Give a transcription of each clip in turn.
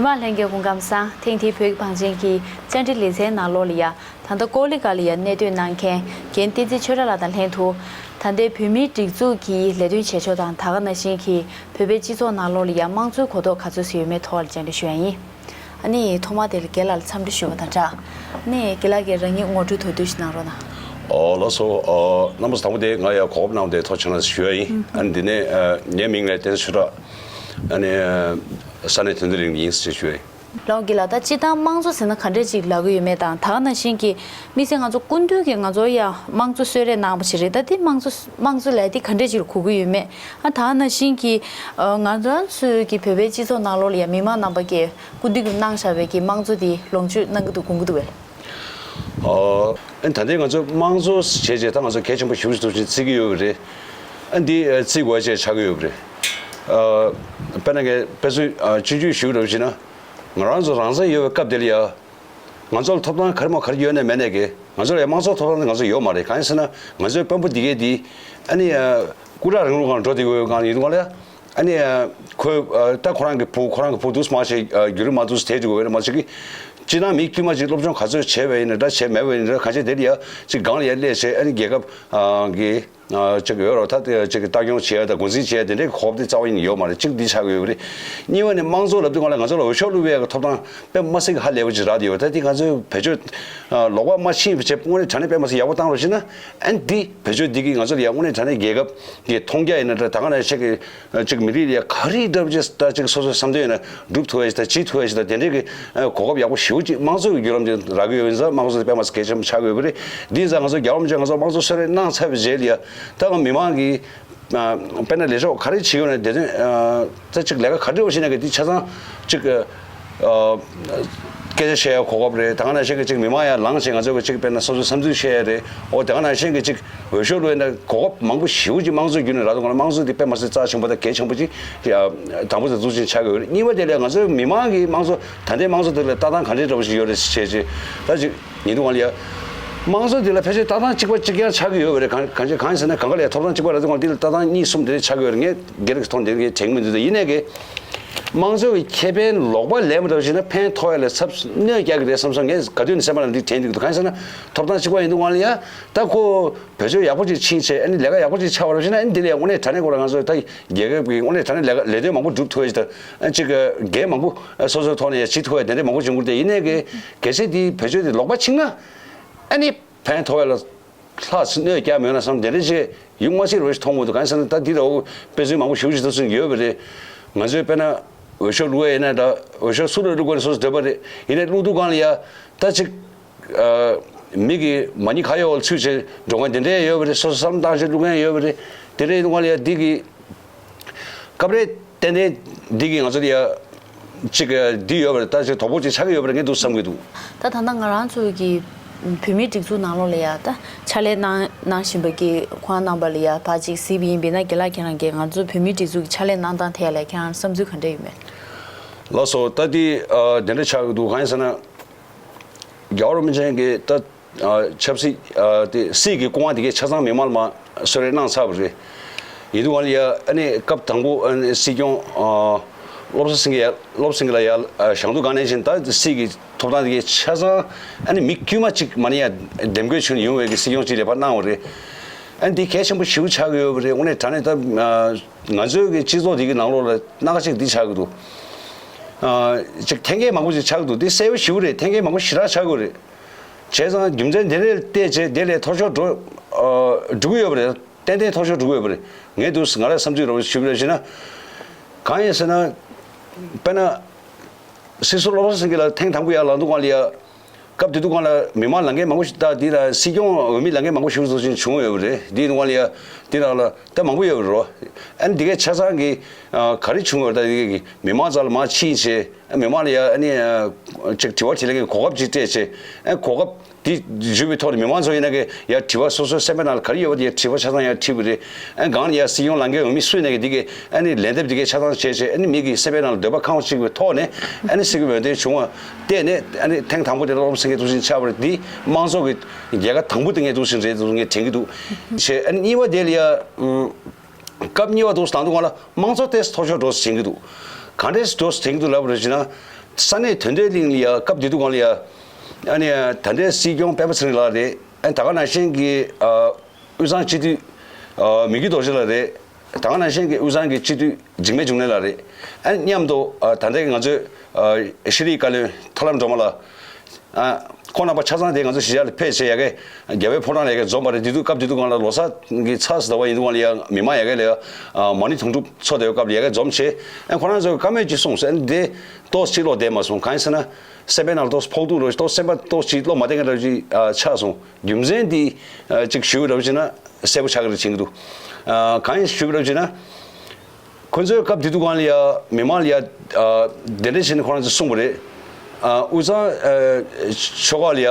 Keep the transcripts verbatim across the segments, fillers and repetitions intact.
མི་མང་ལྷན་རྒྱས་སྐུ་ཁམས་བཟང་། ཐེངས་འདིའི་བོད་ཀྱི་བང་ཆེན་གྱི་བཅར་འདྲི་ལེ་ཚན་ནང་ལོགས་ལ་ཡ། ད་ལྟ་ཀོ་ལི་གྷལ་ལ་ཡ་གནས་སྡོད་གནང་མཁན་རྒན་བསྟན་འཛིན་ཆོས་གྲགས་ལགས་དང་ལྷན་དུ། ད་ལྟའི་བོད་མིའི་སྒྲིག་འཛུགས་ཀྱི་ལས་དོན་བྱེད་ཕྱོགས་དང་། ད་ག་ནང་བཞིན་གྱི་བོད་པའི་སྤྱི་ཚོགས་ནང་ལོགས་ལ་ཡ་དམངས་གཙོའི་གོ་རྟོགས་ག་ཚོད་ཙམ་ཡོད་མེད་ཐོག་ལ་བཅར་འདྲི་ཞུ་ཡ་ཡིན། ཨ་ནི་ཐོག་མར་དེ་ལ་རྒན་ལགས་ལ་འཚམས་འདྲི་ཞུ་བ་དང་སྦྲགས། ཨ་ནི་རྒན་ལགས་ཀྱིས་རང་ཉིད་ངོ་སྤྲོད་མདོར་བསྡུས་ཤིག་གནང་རོགས་གནང་། ཨོ་ལགས་སོ། ཨ་རྣམ་པ་ཚོ་དང་པོ་དེ་ང་ཡ་གོ་སྐབས་གནང་བ་དེ་ཐུགས་རྗེ་ཆེ་གནང་ཞུ་ཡ་ཡིན། ཨ་ནི་དེ་ནས་ཨ་ངའི་མིང་ལ་བསྟན་འཛིན་ཆོས་གྲགས། ཨ་ནི་ས་གནས་དོན་གྲུབ་རི་ལ་ཡིན་ཞེས་ཞུ་ཡ་ཡིན། ལགས་རྒན་ལགས། ད་སྤྱིར་བཏང་དམངས་གཙོ་ཟེར་ན་ག་འདྲས་ཅིག་ལབ་ཀྱི་ཡོད་མེད་དང་། ད་ག་ནང་བཞིན་གྱི་དམིགས་བསལ་ང་ཚོ་སྐུ་མདུན་གྱིས་ང་ཚོ་ཡ་དམངས་གཙོ་གསོལ་རས་གནང་བ་ཞིག་རེད། ད་དེ་དམངས་གཙོ་དམངས་གཙོ་ལབ་ཡ་དེ་ག་འདྲས་ཅིག་ལ་གོ་གི་ཡོད་མེད། ཨ་ད་ག་ནང་བཞིན་གྱི་ཨ་ང་རང་ཚོའི་གི་བོད་པའི་སྤྱི་ཚོགས་ནང་ལོགས་ལ་ཡ་མི་མང་རྣམ་པ་གིས་སྐུ་མདུན་གྱིས་གནང་བཞག་པའི་གི་དམངས་གཙོ་དེ་ལོངས་སྤྱོད་གནང་གི་འདུག་དགོངས་ཀྱི་འདུག་གས། ཨ་ཨ་ད་ལྟའི་ང་ཚོ་དམངས་གཙོ་བྱས་རྗེས་ད་ང་ཚོ་གལ་ཆེན་པོ་ཞེ་པོ་ཅིག་འདུག་ཅེས་བརྩི་གི་ཡོད་པ་རེད། ཨ་འདི་ཨ་བརྩི་དགོས་ཅེས་ཆགས་ཀྱི་ཡོད་པ་རེད། ཨ་དཔེར་ན་ངས་དཔེ་མཚོན་ཨ་ཆུང་ཆུང་ཞིག་རེད་ཞུས་ན། ང་རང་ཚོ་རང་བཙན་ཡོད་པའི་སྐབས་དེ་ལ་ཡ། ང་ཚོ་ལ་ཐོབ་ཐང་ག་རེ་མོ་ག་རེ་ཡོད་ནའི་མེད་ནའི་གི། ང་ཚོ་ལ་ཡ་དམངས་གཙོ་ཐོབ་ཐང་དེ་ང་ཚོ་ཡོད་མ་རེད། གང་ཡིན་ཟེར་ན་ང་ཚོའི་དཔོན་པོ་འདི་གས་འདི་ཨ་ནི་ཨ་སྐུ་དྲག་རིང་ལུགས་སྒང་འགྲོ་བསྡད་ཡོད་པའི་སྒང་ཡིན་དུས་སྒང་ལ་ཡ། ཨ་ནི་ཨ་ཁོས་ཨ་ད་ཁོ་རང་གི་བུ་ཁོ་རང་གི་བུ་འདུག་སེ་མ་བྱས་ཨ་བརྒྱུད་རིམ་མ་འདུག་སེ་དེད་འགྲོ་གི་ཡོད་རེད་མ་གཏོགས་ཀི། སྤྱིར་བཏང་མི་དཀྱུས་མ་ཅིག་སློབ་སྦྱོང་ག་ཚོད་བྱས་པ་ཡིན་ན་འདྲ་བྱས་མེད་པ་ཡིན་ན་འདྲ། གང་བྱས་དེ་ལ་ཡ་ཅིག་སྒང་ལ་ཡ་སླེབས་བྱས་ཨ་ནི་རྒྱལ་ཁབ་ཨ་གི་ཨ་ཅིག་ཡོད་རེད། ད་དེ་ཅིག་ལྟ་སྐྱོང་བྱས་དང་འགོ་འཛིན་བྱས་དེ་འདྲའི་གོ་སྐབས་དེ་རྩ་བ་ཉིད་ནས་ཡོད་མ་རེད། གཅིག་འདི་ཆགས་ཀྱི་ཡོད་རེད། གཉིས་པ་ནི་དམངས་གཙོ་ལབ་དུས་སྒང་ལ་ང་ཚོ་ལ་འོས་ཤོག་བླུག་པའི་ཐོབ་ཐང་དཔེ་མ་སྲིད་ཀྱི་ཧ་ལས་པ་ཅིག་རག་བསྡད་ཡོད། ད་དེ་ང་ཚོའི་བེད་སྤྱོད་ཨ་ལོག་པ་མ་ཕྱིན་པ་བྱས་དངོས་གནས་དྲང་གནས་དཔེ་མ་སྲིད་ཡག་པོ་བཏང་རོགས་བྱས་ན། ཨ་ནི་འདི་བེད་སྤྱོད་འདི་གིས་ང་ཚོ་ལ་ཡ་དངོས་གནས་དྲང་གནས་རྒྱལ་ཁབ་ཀྱི་མཐོང་རྒྱ་ཡིན་ན་འདྲ། ད་ག་ནང་བཞིན་གྱི་ཅིག་མི་རིགས་ལ་ཡ་ག་རེ་འདྲ་པོ་ཅིག་ད་ཅིག་སོ་སོའི་བསམ་དོན་ཡིན་ན་སྒྲུབ་ཐུབ་ཡ་ཞིག་དང་བྱེད་ཐུབ་ཡ་ཞིག་དང་དེ་འདྲའི་གི་གོ་སྐབས་ཡག་པོ་ཞེ་པོ་ཅིག་དམངས་གཙོ་གི་བརྒྱུད་རིམ་ཅིག་རག་གི་ཡོད་པ་ཡིན་ཙང་དམངས་གཙོ་དེ་དཔེ་མ་སྲིད་གལ་ཆེན་པོ་ཆགས་ཀྱི་ཡོད་པ་རེད། འདི་ཡིན་ཙང་ང་ཚོ་རྒྱལ་བ་རིན་པོ་ཆེ་ང་ཚོ་དམངས་གཙོ་གསོལ་རས་གནང་ཚར་བའི་རྗེས་ལ་ཡ་ད་ང་མི་མང་གི་དཔེར་ན་ལས་ཤོག་ག་རེ་བྱེད་ཡོད་ན་དེ་དོན་ད་ཅིག་ལས་ཀ་ག་འདྲ་བོ་བྱེད་ན་གི་འདི་ཆ་ཚང་ཅིག་སྐད་ཆ་བཤད་ཡ་གོ་སྐབས་རེད། ད་ག་ནང་བཞིན་གྱི་ཅིག་མི་མང་ཡར་ལངས་བྱས་ང་ཚོ་གི་ཅིག་དཔེར་ན་སོ་སོའི་བསམ་ཚུལ་བཤད་ཡ་རེད། འོ་ད་ག་ནང་བཞིན་གྱི་ཅིག་འོས་ཤོག་བླུགས་ཡ་ན་གོ་སྐབས་མང་པོ་ཞེ་པོ་ཅིག་དམངས་གཙོའི་བརྒྱུད་ནས་རག་འདུག་ག་ལ། དམངས་གཙོ་འདི་དཔེ་མ་སྲིད་རྩ་ཆེན་པོ་དང་གལ་ཆེན་པོ་ཅིག་དང་པོ་དེ་འཛུགས་ཆེན་ཆགས་ཀྱི་ཡོད་རེད། གཉིས་པ་དེ་ལ་ང་ཚོའི་མི་མང་གིས་དམངས་གཙོ་ད་ལྟའི་དམངས་གཙོ་དེ་ལ་ལྟ་སྟངས་ག་འདྲའི་འདྲ་པོ་ཞིག་ཡོད་རེད་ཟེར་བྱས་ཅིག་ད་ཅིག་ཉིན་དུ་ང་ལ་ཡ། དམངས་གཙོ་འདི་ལ་ཕལ་ཆེར་ལྟ་སྟངས་གཅིག་པ་གཅིག་རྐྱང་ཆགས་ཀྱི་ཡོད་པ་རེད། གང་གང་ཅི་གང་ཡིན་ཟེར་ན་གང་ག་ལ་ཡ་ཐོབ་ཐང་གཅིག་པ་རག་དུས་སྒང་འདི་ལ་ལྟ་སྟངས་གཉིས་གསུམ་དེ་འདྲ་ཆགས་ཀྱི་ཡོད་རེད། ངས་སྒེར་གྱི་ཐོག་འདི་ལ་ངས་དྲན་གྱི་མི་འདུག་ད་ཡིན་ནའི་གི། དམངས་གཙོ་གི་ཁེ་ཕན་ལོག་པ་ལེན་མ་ཐུབ་ཞེ་ན་ཕན་ཐོགས་ཡ་ལ་ཚབ་གནོད་རྒྱག་གི་རེད་བསམ་སོང་། ངས་ག་དུས་ནས་སེམས་པ་ལ་འདི་དྲན་གྱི་འདུག་གང་ཡིན་ཟེར་ན་ཐོབ་ཐང་གཅིག་པ་ཡིན་དུས་སྒང་ལ་ཡ་ད་ཁོ་བེད་སྤྱོད་ཡག་པོ་ཅིག་ཕྱིན་བྱས་ཨ་ནི་ལས་ཀ་ཡག་པོ་ཅིག་ཆགས་པ་རེད་ཟེར་ན་ཨ་ནི་འདི་ལ་ཡ་དངོས་གནས་དྲང་གནས་ཁོ་རང་ང་ཚོ་ད་རྒྱལ་ཁབ་ཀྱི་དངོས་གནས་དྲང་གནས་ལས་ཀ་ལས་དོན་མང་པོ་སྒྲུབ་ཐུབ་ཡ་ཅིག་དང་ཨ་ཅིག་འགན་མང་པོ་སོ་སོའི་ཐོག་ནས་ཡ་བྱེད་ཐུབ་ཡ་དེ་འདྲ་མང་པོ་བྱུང་གི་རེད། དེ་ཡིན་ནའི་གི་གལ་སྲིད་འདི་བེད་སྤྱོད་དེ་ལོག་པ་ཕྱིན་ན་ཨ་ནི་ཕན་ཐོགས་ཡ་ལ་ལྷག་ཅིག་གནོད་རྒྱག་མེད་ན་བསམ་དེ་འདྲ་ཅིག་ཡོང་མ་སྲིད་རོ་ཞིག་མཐོང་གི་འདུག་གང་ཡིན་ཟེར་ན་ད་འདི་ལ་འོ་དཔེ་མཚོན་མང་པོ་ཞེ་པོ་ཅིག་ད་གསུང་གི་ཡོད་པ་རེད། ང་ཚོས་དཔེར་ན་འོས་ཤོག་བླུགས་ཡ་ཡིན་ན་འདྲ། འོས་ཤོག་སུ་ལ་བླུགས་དགོས་ན་སོ་སོ་འདོད་པ་རེད། ཡིན་ནའི་བླུགས་དུས་སྒང་ལ་ཡ་ད་ཅིག་ཨ་མི་གི་མ་ཎི་ཁ་ཡོག་ལ་ཚུད་བྱས་འགྲོ་མཁན་དེ་འདྲས་ཡོད་པ་རེད། སོ་སོ་བསམ་བློ་བཏང་བྱས་བླུགས་མཁན་ཡོད་པ་རེད། དེ་འདྲས་ཡིན་དུས་སྒང་ལ་ཡ་འདི་གི་སྐབས་རེ་ཏན་ཏན་འདི་གི་ང་ཚོ་ལ་ཡ་ཅིག་འདི་ཡོད་པ་རེད། ད་ཅིག་དོ་ཕོག་ཅིག་ཆགས་ཀྱི་ཡོད་པ་རེད་ངས་འདུག་བསམ་གྱི་འདུག་ད་ད་ལྟ་ང་རང་ཚོ་གི་བོད་མིའི་སྒྲིག་འཛུགས་ནང་ལོགས་ལ་ཡ་ད་ཕྱག་ལས་གནང་གནང་བཞིན་པ་གི་ཁོང་རྣམ་པ་ལ་ཡ་ཕར་ཅིག་གཟིགས་པ་ཡིན་པས་ན་རྒན་ལགས་ཁྱེད་རང་གིས་ང་ཚོ་བོད་མིའི་སྒྲིག་འཛུགས་ཀྱི་ཕྱག་ལས་གནང་སྟངས་ཐད་ལ་ཁྱེད་རང་བསམ་ཚུལ་ག་འདྲ་ཡོད་མེད། ལགས་སོ། ད་འདི་ཨ་དེ་འདྲ་ཆགས་ཀྱི་འདུག་གང་ཡིན་ཟེར་ན། རྒྱལ་བ་རིན་པོ་ཆེ་གིས་ད་ཨ་ཆབ་སྲིད་ཨ་དེ་སྲིད་ཀྱི་སྐུ་དབང་དེ་གའི་ཆ་ཚང་མི་མང་ལ་མར་གསོལ་རས་གནང་ཚར་བ་རེད། ཡིན་དུས་སྒང་ལ་ཡ་ཨ་ནི་སྐབས་དང་པོ་ཨ་ནི་སྲིད་སྐྱོང་ཨ་བློ་བཟང་སེང་གེ་ཡ་བློ་བཟང་སེང་གེ་ལགས་ཡ་ཨ་བཞེངས་དུས་སྒང་ནང་བཞིན་ད་སྲིད་ཀྱི་ཐོབ་ཐང་དེ་གའི་ཆ་ཚང་ཨ་ནི་མི་དཀྱུས་མ་གཅིག་མ་ཎི་ཡ་འདེམས་བསྐོ་བྱས་ནས་ཡོང་བའི་གི་སྲིད་སྐྱོང་གཅིག་ལ་ཕར་གནང་བ་རེད། ཨ་ནི་འདི་གལ་ཆེན་པོ་ཞེ་པོ་ཆགས་ཀྱི་ཡོད་པ་རེད། དངོས་གནས་དྲང་གནས་ད་ཨ་ང་ཚོའི་གི་སྤྱི་ཚོགས་འདི་གི་ནང་ལོགས་ལ་སྣ་ཁ་གཅིག་འདི་ཆགས་ཀྱི་འདུག་ཨ་ཅིག་འཐེན་འཁྱེར་མང་པོ་ཅིག་ཆགས་ཀྱི་འདུག་འདི་གསལ་པོ་ཞེ་པོ་རེད། འཐེན་འཁྱེར་མང་པོ་ཞེ་དྲག་ཆགས་ཀྱི་ཡོད་རེད། བྱས་ཙང་རྒྱུ་མཚན་འདི་འདྲས་བལྟས་བྱས་དེ་ལས་འཐོར་ཤོར་འགྲོ་ཨ་འགྲོ་གི་ཡོད་པ་རེད། ཏན་ཏན་འཐོར་ཤོར་འགྲོ་གི་ཡོད་པ་རེད། ངས་འདུག་ང་རའི་བསམ་ཚུལ་རོབ་ཞུ་གི་རེད་ཞུས་ན། གང་ཡིན་ཟེར་ན། དཔེར་ན། སྲིད་ཟུར་བློ་བཟང་སེང་གེ་ལགས་ཐེངས་དང་པོ་ཡར་ལངས་དུས་སྒང་ལ་ཡ། སྐབས་དེ་དུས་སྒང་ལ་མི་མང་ལ་འགན་མང་པོ་ཞིག་ད་དེ་ལ་སྲིད་སྐྱོང་འོས་མི་ལ་འགན་མང་པོ་ཞིག་བཟོ་བཞིན་བྱུང་ཡོད་པ་རེད། དེའི་དུས་སྒང་ལ་ཡ་དེ་ནང་ལ་ད་མང་པོ་ཡོད་པ་རེད། ཨ་ནི་དེ་གའི་ཆ་ཚང་གི་ཨ་ག་རེ་བྱུང་ཡོད་ད་དེ་གི་མི་མང་རྩ་ལ་མར་ཕྱིན་བྱས་མི་མང་ལ་ཡ་ཨ་ནི་ཨ་ཅིག་དྲི་བ་དྲིས་ལན་གྱི་གོ་སྐབས་ཅིག་སྤྲད་བྱས་ཨ་གོ་སྐབས་དེ་བརྒྱུད་པའི་ཐོག་ནས་མི་མང་ཚོ་ཡིན་ན་གི་ཡ་དྲི་བ་སོ་སོའི་སེམས་པའི་ནང་ལ་ག་རེ་ཡོད་པ་དེ་དྲི་བ་ཆ་ཚང་ཡ་དྲིས་པ་རེད། ཨ་གང་ལ་ཡ་སྲིད་སྐྱོང་ལ་འགན་འོས་མི་སུ་ཡིན་ན་གི་དེ་གི་ཨ་ནི་ལན་འདེབས་དེ་གའི་ཆ་ཚང་བྱས་བྱས་ཨ་ནི་མི་གི་སེམས་པའི་ནང་ལ་འདོད་པ་ཁེངས་པོ་ཅིག་གི་ཐོག་ནས་ཨ་ནི་སྲིད་སྐྱོང་འོས་འདེམས་བྱུང་བ་བལྟས་ནས་ཨ་ནི་ཐེངས་དང་པོ་དེ་ལ་བློ་བཟང་སེང་གེ་འདུག་སེ་ཆགས་པ་རེད། དེ་དམངས་གཙོ་གི་རྒྱལ་ཁ་དང་པོ་དེ་ངས་འདུག་སེ་རེད་འདུག་ངས་དྲན་གྱི་འདུག་བྱས་ཨ་ནི་གཉིས་པ་དེ་ལ་ཡ། སྐབས་གཉིས་པ་དུ་བླངས་དུས་སྒང་ལ་དམངས་གཙོ་དེ་འཐོར་ཤོར་འགྲོ་སེ་བྱེད་ཀྱི་འདུག་གང་འདྲས་འགྲོ་སེ་བྱེད་ཀྱི་འདུག་ལབ་པ་རེད་ཅེ་ན། ས་གནས་དོན་ལྡན་གླིང་ལ་ཡ་སྐབས་དེ་དུས་སྒང་ལ་ཡ། ཨ་ནི་ད་ལྟའི་སྲིད་སྐྱོང་སྤེན་པ་ཚེ་རིང་ལགས་རེད། ཨ་ནི་ད་ག་ནང་བཞིན་གྱི་ཨ་དབུས་གཙང་སྤྱི་འཐུས་ཨ་མི་འགྱུར་རྡོ་རྗེ་ལགས་རེད། ད་ག་ནང་བཞིན་གྱི་དབུས་གཙང་གི་སྤྱི་འཐུས་འཇིགས་མེད་འབྱུང་གནས་ལགས་རེད། ཨ་ནི་མཉམ་དུ་ཨ་ད་ལྟའི་ང་ཚོའི་ཨ་ཤེས་རིག་བཀའ་བློན་ཐར་ལམ་སྒྲོལ་མ་ལགས། ཨ་ཁོང་རྣམ་པ་ཆ་ཚང་དེ་ང་ཚོ་གཞིས་ཆགས་ལ་ཕེབས་བྱས་ཡ་གི་རྒྱལ་བའི་ཕོ་བྲང་ལ་ཡ་གི་འཛོམས་པ་རེད། དེ་དུས་སྐབས་དེ་དུས་སྒང་ལ་ལོ་གསར་གྱི་ཚར་ཟེར་བ་ཡིན་དུས་སྒང་ལ་ཡ་མི་མང་ཡ་གི་ལ་ཡ་ཨ་མ་ཎི་དུང་སྒྲུབ་ཚོགས་བསྡད་པའི་སྐབས་ལ་ཡ་གི་འཛོམས་བྱས། ཨ་ཁོ་རང་ཚོ་བཀའ་མོལ་ཅིག་གསུངས་སོང་། ཨ་ནི་དེ་ཏོག་ཙམ་ལོག་བསྡད་མ་སོང་། གང་ཡིན་ཟེར་ན་སེམས་པའི་ནང་ལ་ཏོག་ཙམ་ཕོག་ཐུག་རོ། ཏོག་ཙམ་སེམས་པ་ཏོག་ཙམ་བློ་མ་བདེ་མཁན་འདྲ་ཅིག་ཨ་ཆགས་སོང་། རྒྱུ་མཚན་འདི་ཨ་ཅིག་ཞུས་པ་འདྲ་བྱས་ན་གསལ་པོ་ཆགས་ཀྱི་རེད་བྱེད་ཀྱི་འདུག་ཨ་གང་ཡིན་ཞུས་པ་འདྲ་བྱས་ན། ཁོ་ཚོའི་སྐབས་དེ་དུས་སྒང་ལ་ཡ་མི་མང་ལ་ཡ་ཨ་གདན་འདྲེན་བྱས་ནས་ཁོ་རང་ཚོས་གསུངས་པ་རེད། ཨ་དབུས་གཙང་ཨ་ཆོལ་ཁ་ལ་ཡ་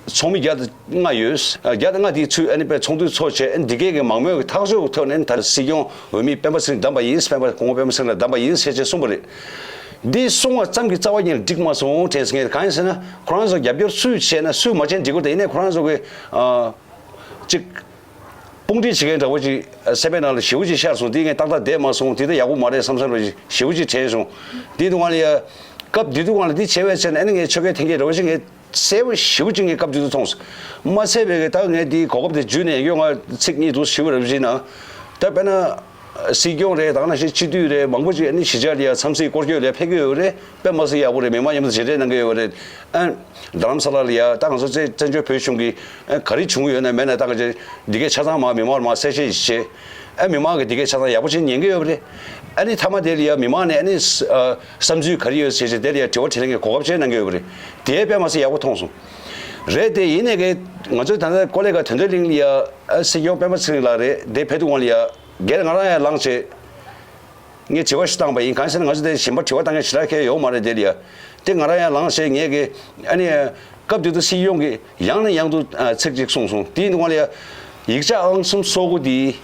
ཚོགས་མི་བརྒྱ་དང་ལྔ་ཡོད། ཨ་བརྒྱ་དང་ལྔ་དེའི་ཚུལ་ཨ་ནི་དཔེ་ཚོགས་འདུ་ཚོགས་བྱས། ཨ་ནི་འདི་གས་ཀྱི་མང་མོས་ཀྱི་ཐག་གཅོད་ཀྱི་ཐོག་ནས་ད་སྲིད་སྐྱོང་འོས་མི་སྤེན་པ་ཚེ་རིང་བདམས་པ་ཡིན། སྤེན་པ་སྐུ་ངོ་སྤེན་པ་ཚེ་རིང་ལ་བདམས་པ་ཡིན་ཟེར་བྱས་གསུངས་པ་རེད། འདི་གསུང་བ་ཙམ་གྱིས་རྩ་བ་ཉིད་ནས་འགྲིག་མ་སོང་དྲན་སོང་ངས། གང་ཡིན་ཟེར་ན་ཁོ་རང་ཚོ་རྒྱབ་སྐྱོར་སུས་བྱས་ན་སུས་མ་བྱས་ན་འགྲིག་གི་རེད། དེ་ཡིན་ནའི་ཁོ་རང་ཚོ་གི་ཨ་ཅིག་དཔུང་སྒྲིག་བྱེད་མཁན་འདྲ་བོ་ཅིག་སེམས་པའི་ནང་ལ་ཞེ་པོ་ཅིག་ཤར་སོང་། དེ་ངས་ཏག་ཏག་བསྡད་མ་སོང་། དེ་ད་ཡག་པོ་མ་རེད་བསམ་བསམ་འདྲ་བོ་ཅིག་ཞེ་པོ་ཅིག་དྲན་སོང་། དེ་དུས་སྒང་ལ་ཡ་སྐབས་དེ་དུས་སྒང་ལ་འདི་བྱས་པའི་ཆ་ནས་ཨ་ནི་ངས་ཆོལ་ཁའི་འཐེན་འཁྱེར་འདྲ་བོ་ཅིག་ངས་གསལ་པོ་ཞེ་པོ་ཅིག་ངས་སྐབས་དེ་དུས་མཐོང་སོང་། མ་ཚད་པའི་གི་ད་ངས་འདིའི་གོ་སྐབས་དེ་བརྒྱུད་ནས་ཡོད། ང་ཚིག་གཉིས་འདུག་ཞུས་པ་རེད་བྱས་ན། ད་དཔེར་ན་སྲིད་སྐྱོང་རེད། ད་ག་ནང་བཞིན་སྤྱི་འཐུས་རེད། མང་པོ་ཅིག་ཨ་ནི་གཞིས་ཆགས་ལ་ཡ་འཚམས་གཟིགས་སྐོར་སྐྱོད་ལ་ཕེབས་ཀྱི་ཡོད་རེད། དཔེ་མ་སྲིད་ཡག་པོ་རེད། མི་མང་མཉམ་དུ་མཇལ་འཕྲད་གནང་གི་ཡོད་རེད། ཨ་རྡ་རམ་ས་ལ་ལ་ཡ་ད་ང་ཚོ་བཙན་བཙན་བྱོལ་བོད་གཞུང་གི་ཨ་ག་རེ་བྱུང་ཡོད་ན་མེད་ན་ད་ག་ཅིག་འདི་གས་ཆ་ཚང་མ་མི་མང་ལ་མ་གསལ་བཤད་བྱས། ཨ་མི་མང་གིས་འདི་གས་ཆ་ཚང་ཡག་པོ་བྱས་ཉན་གི་ཡོད་རེད། ཨ་ནི་མཐའ་མ་དེ་ལ་ཡ་མི་མང་ནས་ཨ་ནི་ཨ་བསམ་ཚུལ་ག་རེ་ཡོད་ཟེར་བྱས་དེ་ལ་ཡ་དྲི་བ་དྲིས་ལན་གྱི་གོ་སྐབས་བཅས་གནང་གི་ཡོད་རེད། དེ་དཔེ་མ་སྲིད་ཡག་པོ་མཐོང་སོང་། རེད་དེ་ཡིན་ནའི་གི་ང་ཚོའི་ད་ལྟ་ཀོ་ལེ་གྷལ་དོན་ལྡན་གླིང་ལ་ཡ་ཨ་སྲིད་སྐྱོང་སྤེན་པ་ཚེ་རིང་ལགས་རེད། དེ་ཕེབས་དུས་སྒང་ལ་ཡ་སྒེར་ང་རང་ཡང་ལངས་བྱས། ངས་དྲི་བ་ཞིག་བཏང་པ་ཡིན། གང་ཟེར་ན་ང་ཚོ་དེ་གཞན་པ་དྲི་བ་བཏང་མཁན་ཞེ་དྲག་གང་ཡང་ཡོད་མ་རེད། དེ་ལ་ཡ་དེ་ང་རང་ཡང་ལངས་བྱས་ངས་ཀྱི་ཨ་ནི་སྐབས་དེ་དུས་སྲིད་སྐྱོང་གིས་ཡང་ནས་ཡང་དུ་ཨ་ཚིག་ཅིག་གསུངས་སོང་། དེ་ཡིན་དུས་སྒང་ལ་ཡ་ཡིག་ཆ་ཨང་གསུམ་སོ་དགུ་དེ་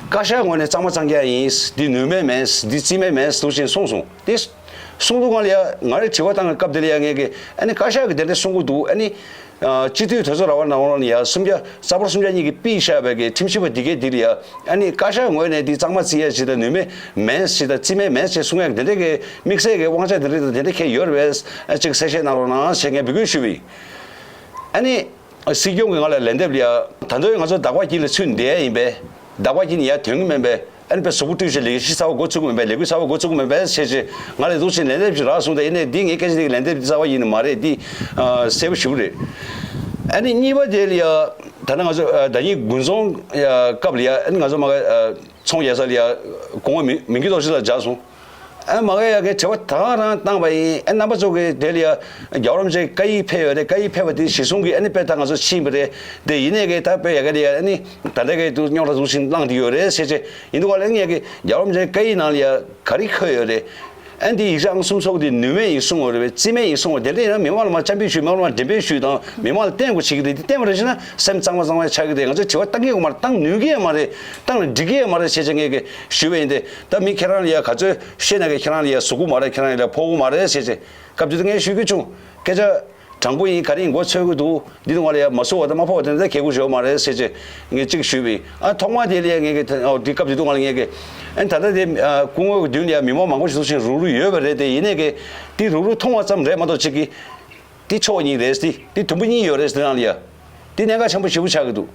བཀའ་ཤག་ངོས་ནས་གཙང་མ་གཙང་རྐྱང་ཡིན། འདི་ནུས་མེད་མེད། འདི་རྩིས་མེད་མེད་འདུག་ཅེས་གསུངས་སོང་། དེ་གསུངས་དུས་སྒང་ལ་ཡ་ང་རའི་དྲི་བ་བཏང་བའི་སྐབས་དེ་ལ་ཡ་ངས་ཀྱི་ཨ་ནི་བཀའ་ཤག་གིས་དེ་འདྲ་གསུང་གི་འདུག་ཨ་ནི། ཨ་སྤྱི་འཐུས་དོལ་གཙོ་ར་བ་ནང་ལ་ཡ་སུམ་བརྒྱ་རྩ་འབོར་སུམ་བརྒྱ་གཉིས་ཀྱིས་ཕུད་བཞག་པའི་གི་ཁྲིམས་ཞིབ་པ་འདི་གས་འདི་ལ་ཡ་ཨ་ནི་བཀའ་ཤག་ངོས་ནས་འདི་གཙང་མ་བརྩི་ཡ་ཞིག་དང་ནུས་མེད་མེད་ཞིག་དང་རྩིས་མེད་མེད་ཅེས་གསུང་ཡ་དེ་འདྲ་གི་དམིགས་བསལ་གྱི་དབང་ཆ་དེ་འདྲ་དང་དེ་འདྲ་གས་ཡོད་རེད་པས། ཨ་ཅིག་གསལ་བཤད་གནང་རོགས་གནང་ཞེས་ངས་འབོད་སྐུལ་ཞུས་པ་ཡིན། ཨ་ནི་སྲིད་སྐྱོང་གིས་ང་ལ་ལན་འདེབས་ལ་ཡ་ད་དུང་ང་ཚོ་བདག་པ་སྐྱིད་ལ་ཚུད་བསྡད་ཡ་ཡིན་པས། བདག་པ་སྐྱིད་ནི་ཡ་དོན་གྱི་མིན་པས། ཨ་ནི་དཔེ་གཟུགས་པོ་བཀྲུས་བྱས་ལས་ཀ་ཞིག་གསར་པ་འགོ་བཙུགས་ཀྱི་མིན་པས། ལས་འགུལ་གསར་པ་འགོ་བཙུགས་ཀྱི་མིན་པས་ཟེར་བྱས་ང་ལ་འདུག་ཅིང་ལན་འདེབས་ཅིག་རག་སོང་། ད་ཡིན་ནའི་འདི་ངས་སྐད་ཆ་འདི་གི་ལན་འདེབས་འདི་རྩ་བ་ཉིད་ནས་མ་རེད། འདི་ཨ་གསལ་པོ་ཞེ་པོ་རེད། ཨ་ནི་གཉིས་པ་དེ་ལ་ཡ་ད་ནི་ང་ཚོ་ཨ་ཟླ་ཉིན་དགུན་ཚོང་ཡ་སྐབས་ལ་ཡ་ཨ་ནི་ང་ཚོ་མ་ག་ཨ་ཚོང་རྒྱག་ས་ལ་ཡ་སྐུ་ངོ་མི་མི་འགྱུར་རྡོ་རྗེ་ལགས་མཇལ་སོང་། ཨ་མ་ག་ཡ་གི་དྲི་བ་ད་ག་རང་བཏང་པ་ཡིན། ཨ་རྣམ་པ་ཚོ་གི་དེ་ལ་ཡ་རྒྱལ་བ་རིན་པོ་ཆེ་བཀའ་ཡིག་ཕེབས་ཡོད་རེད། བཀའ་ཡིག་ཕེབས་པ་དེ་གཞི་བཟུང་གིས་ཨ་ནི་དཔེ་ད་ང་ཚོ་ཕྱིན་པ་རེད། དེ་ཡིན་ནའི་གི་ད་དཔེ་ཡ་གི་ལ་ཡ་ཨ་ནི་ད་ལྟ་གི་དུ་རྙོག་དྲ་འདུག་ཅིང་བསླངས་བསྡད་ཡོད་རེད་ཟེར་བྱས། ཡིན་དུས་ག་ལ་ངས་ཀྱི་རྒྱལ་བ་རིན་པོ་ཆེའི་བཀའ་ཡིག་ནང་ལ་ཡ་ག་རེ་འཁོད་ཡོད་རེད། ཨ་འདི་ཡིག་ཆ་ཨང་གསུམ་སོགས་དེ་ནུས་མེད་ཡིན་གསུངས་པ་རེད་པས། རྩིས་མེད་ཡིན་གསུངས་པ་དེ་འདྲ་ཡིན་ན་མི་མང་ལ་མར་བཅར་འདྲི་ཞུས། མི་མང་ལ་འགྲེམས་སྤེལ་ཞུས་དང་མི་མང་ལ་བསྟན་དགོས་བྱེད་ཀྱི་རེད། དེ་བསྟན་པ་རེད་ཟེར་ན་སེམས་གཙང་མ་གཙང་མ་ཆགས་ཀྱི་རེད། ང་ཚོས་དྲི་བ་བཏང་གི་ཡོད་མ་རེད། བཏང་ནུས་ཀྱི་ཡོད་མ་རེད། བཏང་ལ་འགྲིག་གི་ཡོད་མ་རེད་ཟེར་བྱས་ངས་ཀྱི་ཞུས་པ་ཡིན་ཏེ། ད་མི་ཁྱེད་རང་ལ་ཡ་ག་ཚོད་བཤད་ན་ཀྱི་ཁྱེད་རང་ལ་ཡ་ཟུག་གི་མ་རེད། ཁྱེད་རང་ལ་ཡ་ཕོག་གི་མ་རེད་ཟེར་བྱས་སྐབས་དེ་དུས་ངས་ཞུ་གི་བྱུང་། སྐད་ཆ་དྲང་པོ་ཡིན། ག་རེ་ཡིན་མགོ་ཚོད་ཀྱི་འདུག་འདི་དུས་ང་ལ་ཡ་མ་བཟོ་བ་དང་མ་ཕོག་པ་དེ་འདྲ་གལ་དགོས་ཡོད་མ་རེད་ཟེར་བྱས་ངས་གཅིག་ཞུས་པ་ཡིན། ཨ་ཐོག་མ་དེ་ལ་ཡ་ངས་ཀྱི་ཨོ་འདི་སྐབས་དེ་དུས་ང་ལ་ངས་ཀྱི་ཨ་ད་ལྟ་དེ་ཨ་སྐུ་ངོ་གི་མདུན་ལ་ཡ་མི་མང་མང་པོ་ཞིག་ཚོགས་ཤིང་རུག་རུག་ཡོད་པ་རེད། དེ་ཡིན་ནའི་ཀྱི་དེ་རུག་རུག་མཐོང་བ་ཙམ་རེད་མ་གཏོགས་གཅིག་གི་དེ་ཕྱོགས་གཉིས་རེད། དེ་དེ་དུམ་བུ་གཉིས་ཡོད་རེད། དེ་ནང་ལ་ཡ་དེ་གནད་འགག་ཆེན་པོ་ཞེ་པོ་ཆགས་ཀྱི་འདུག་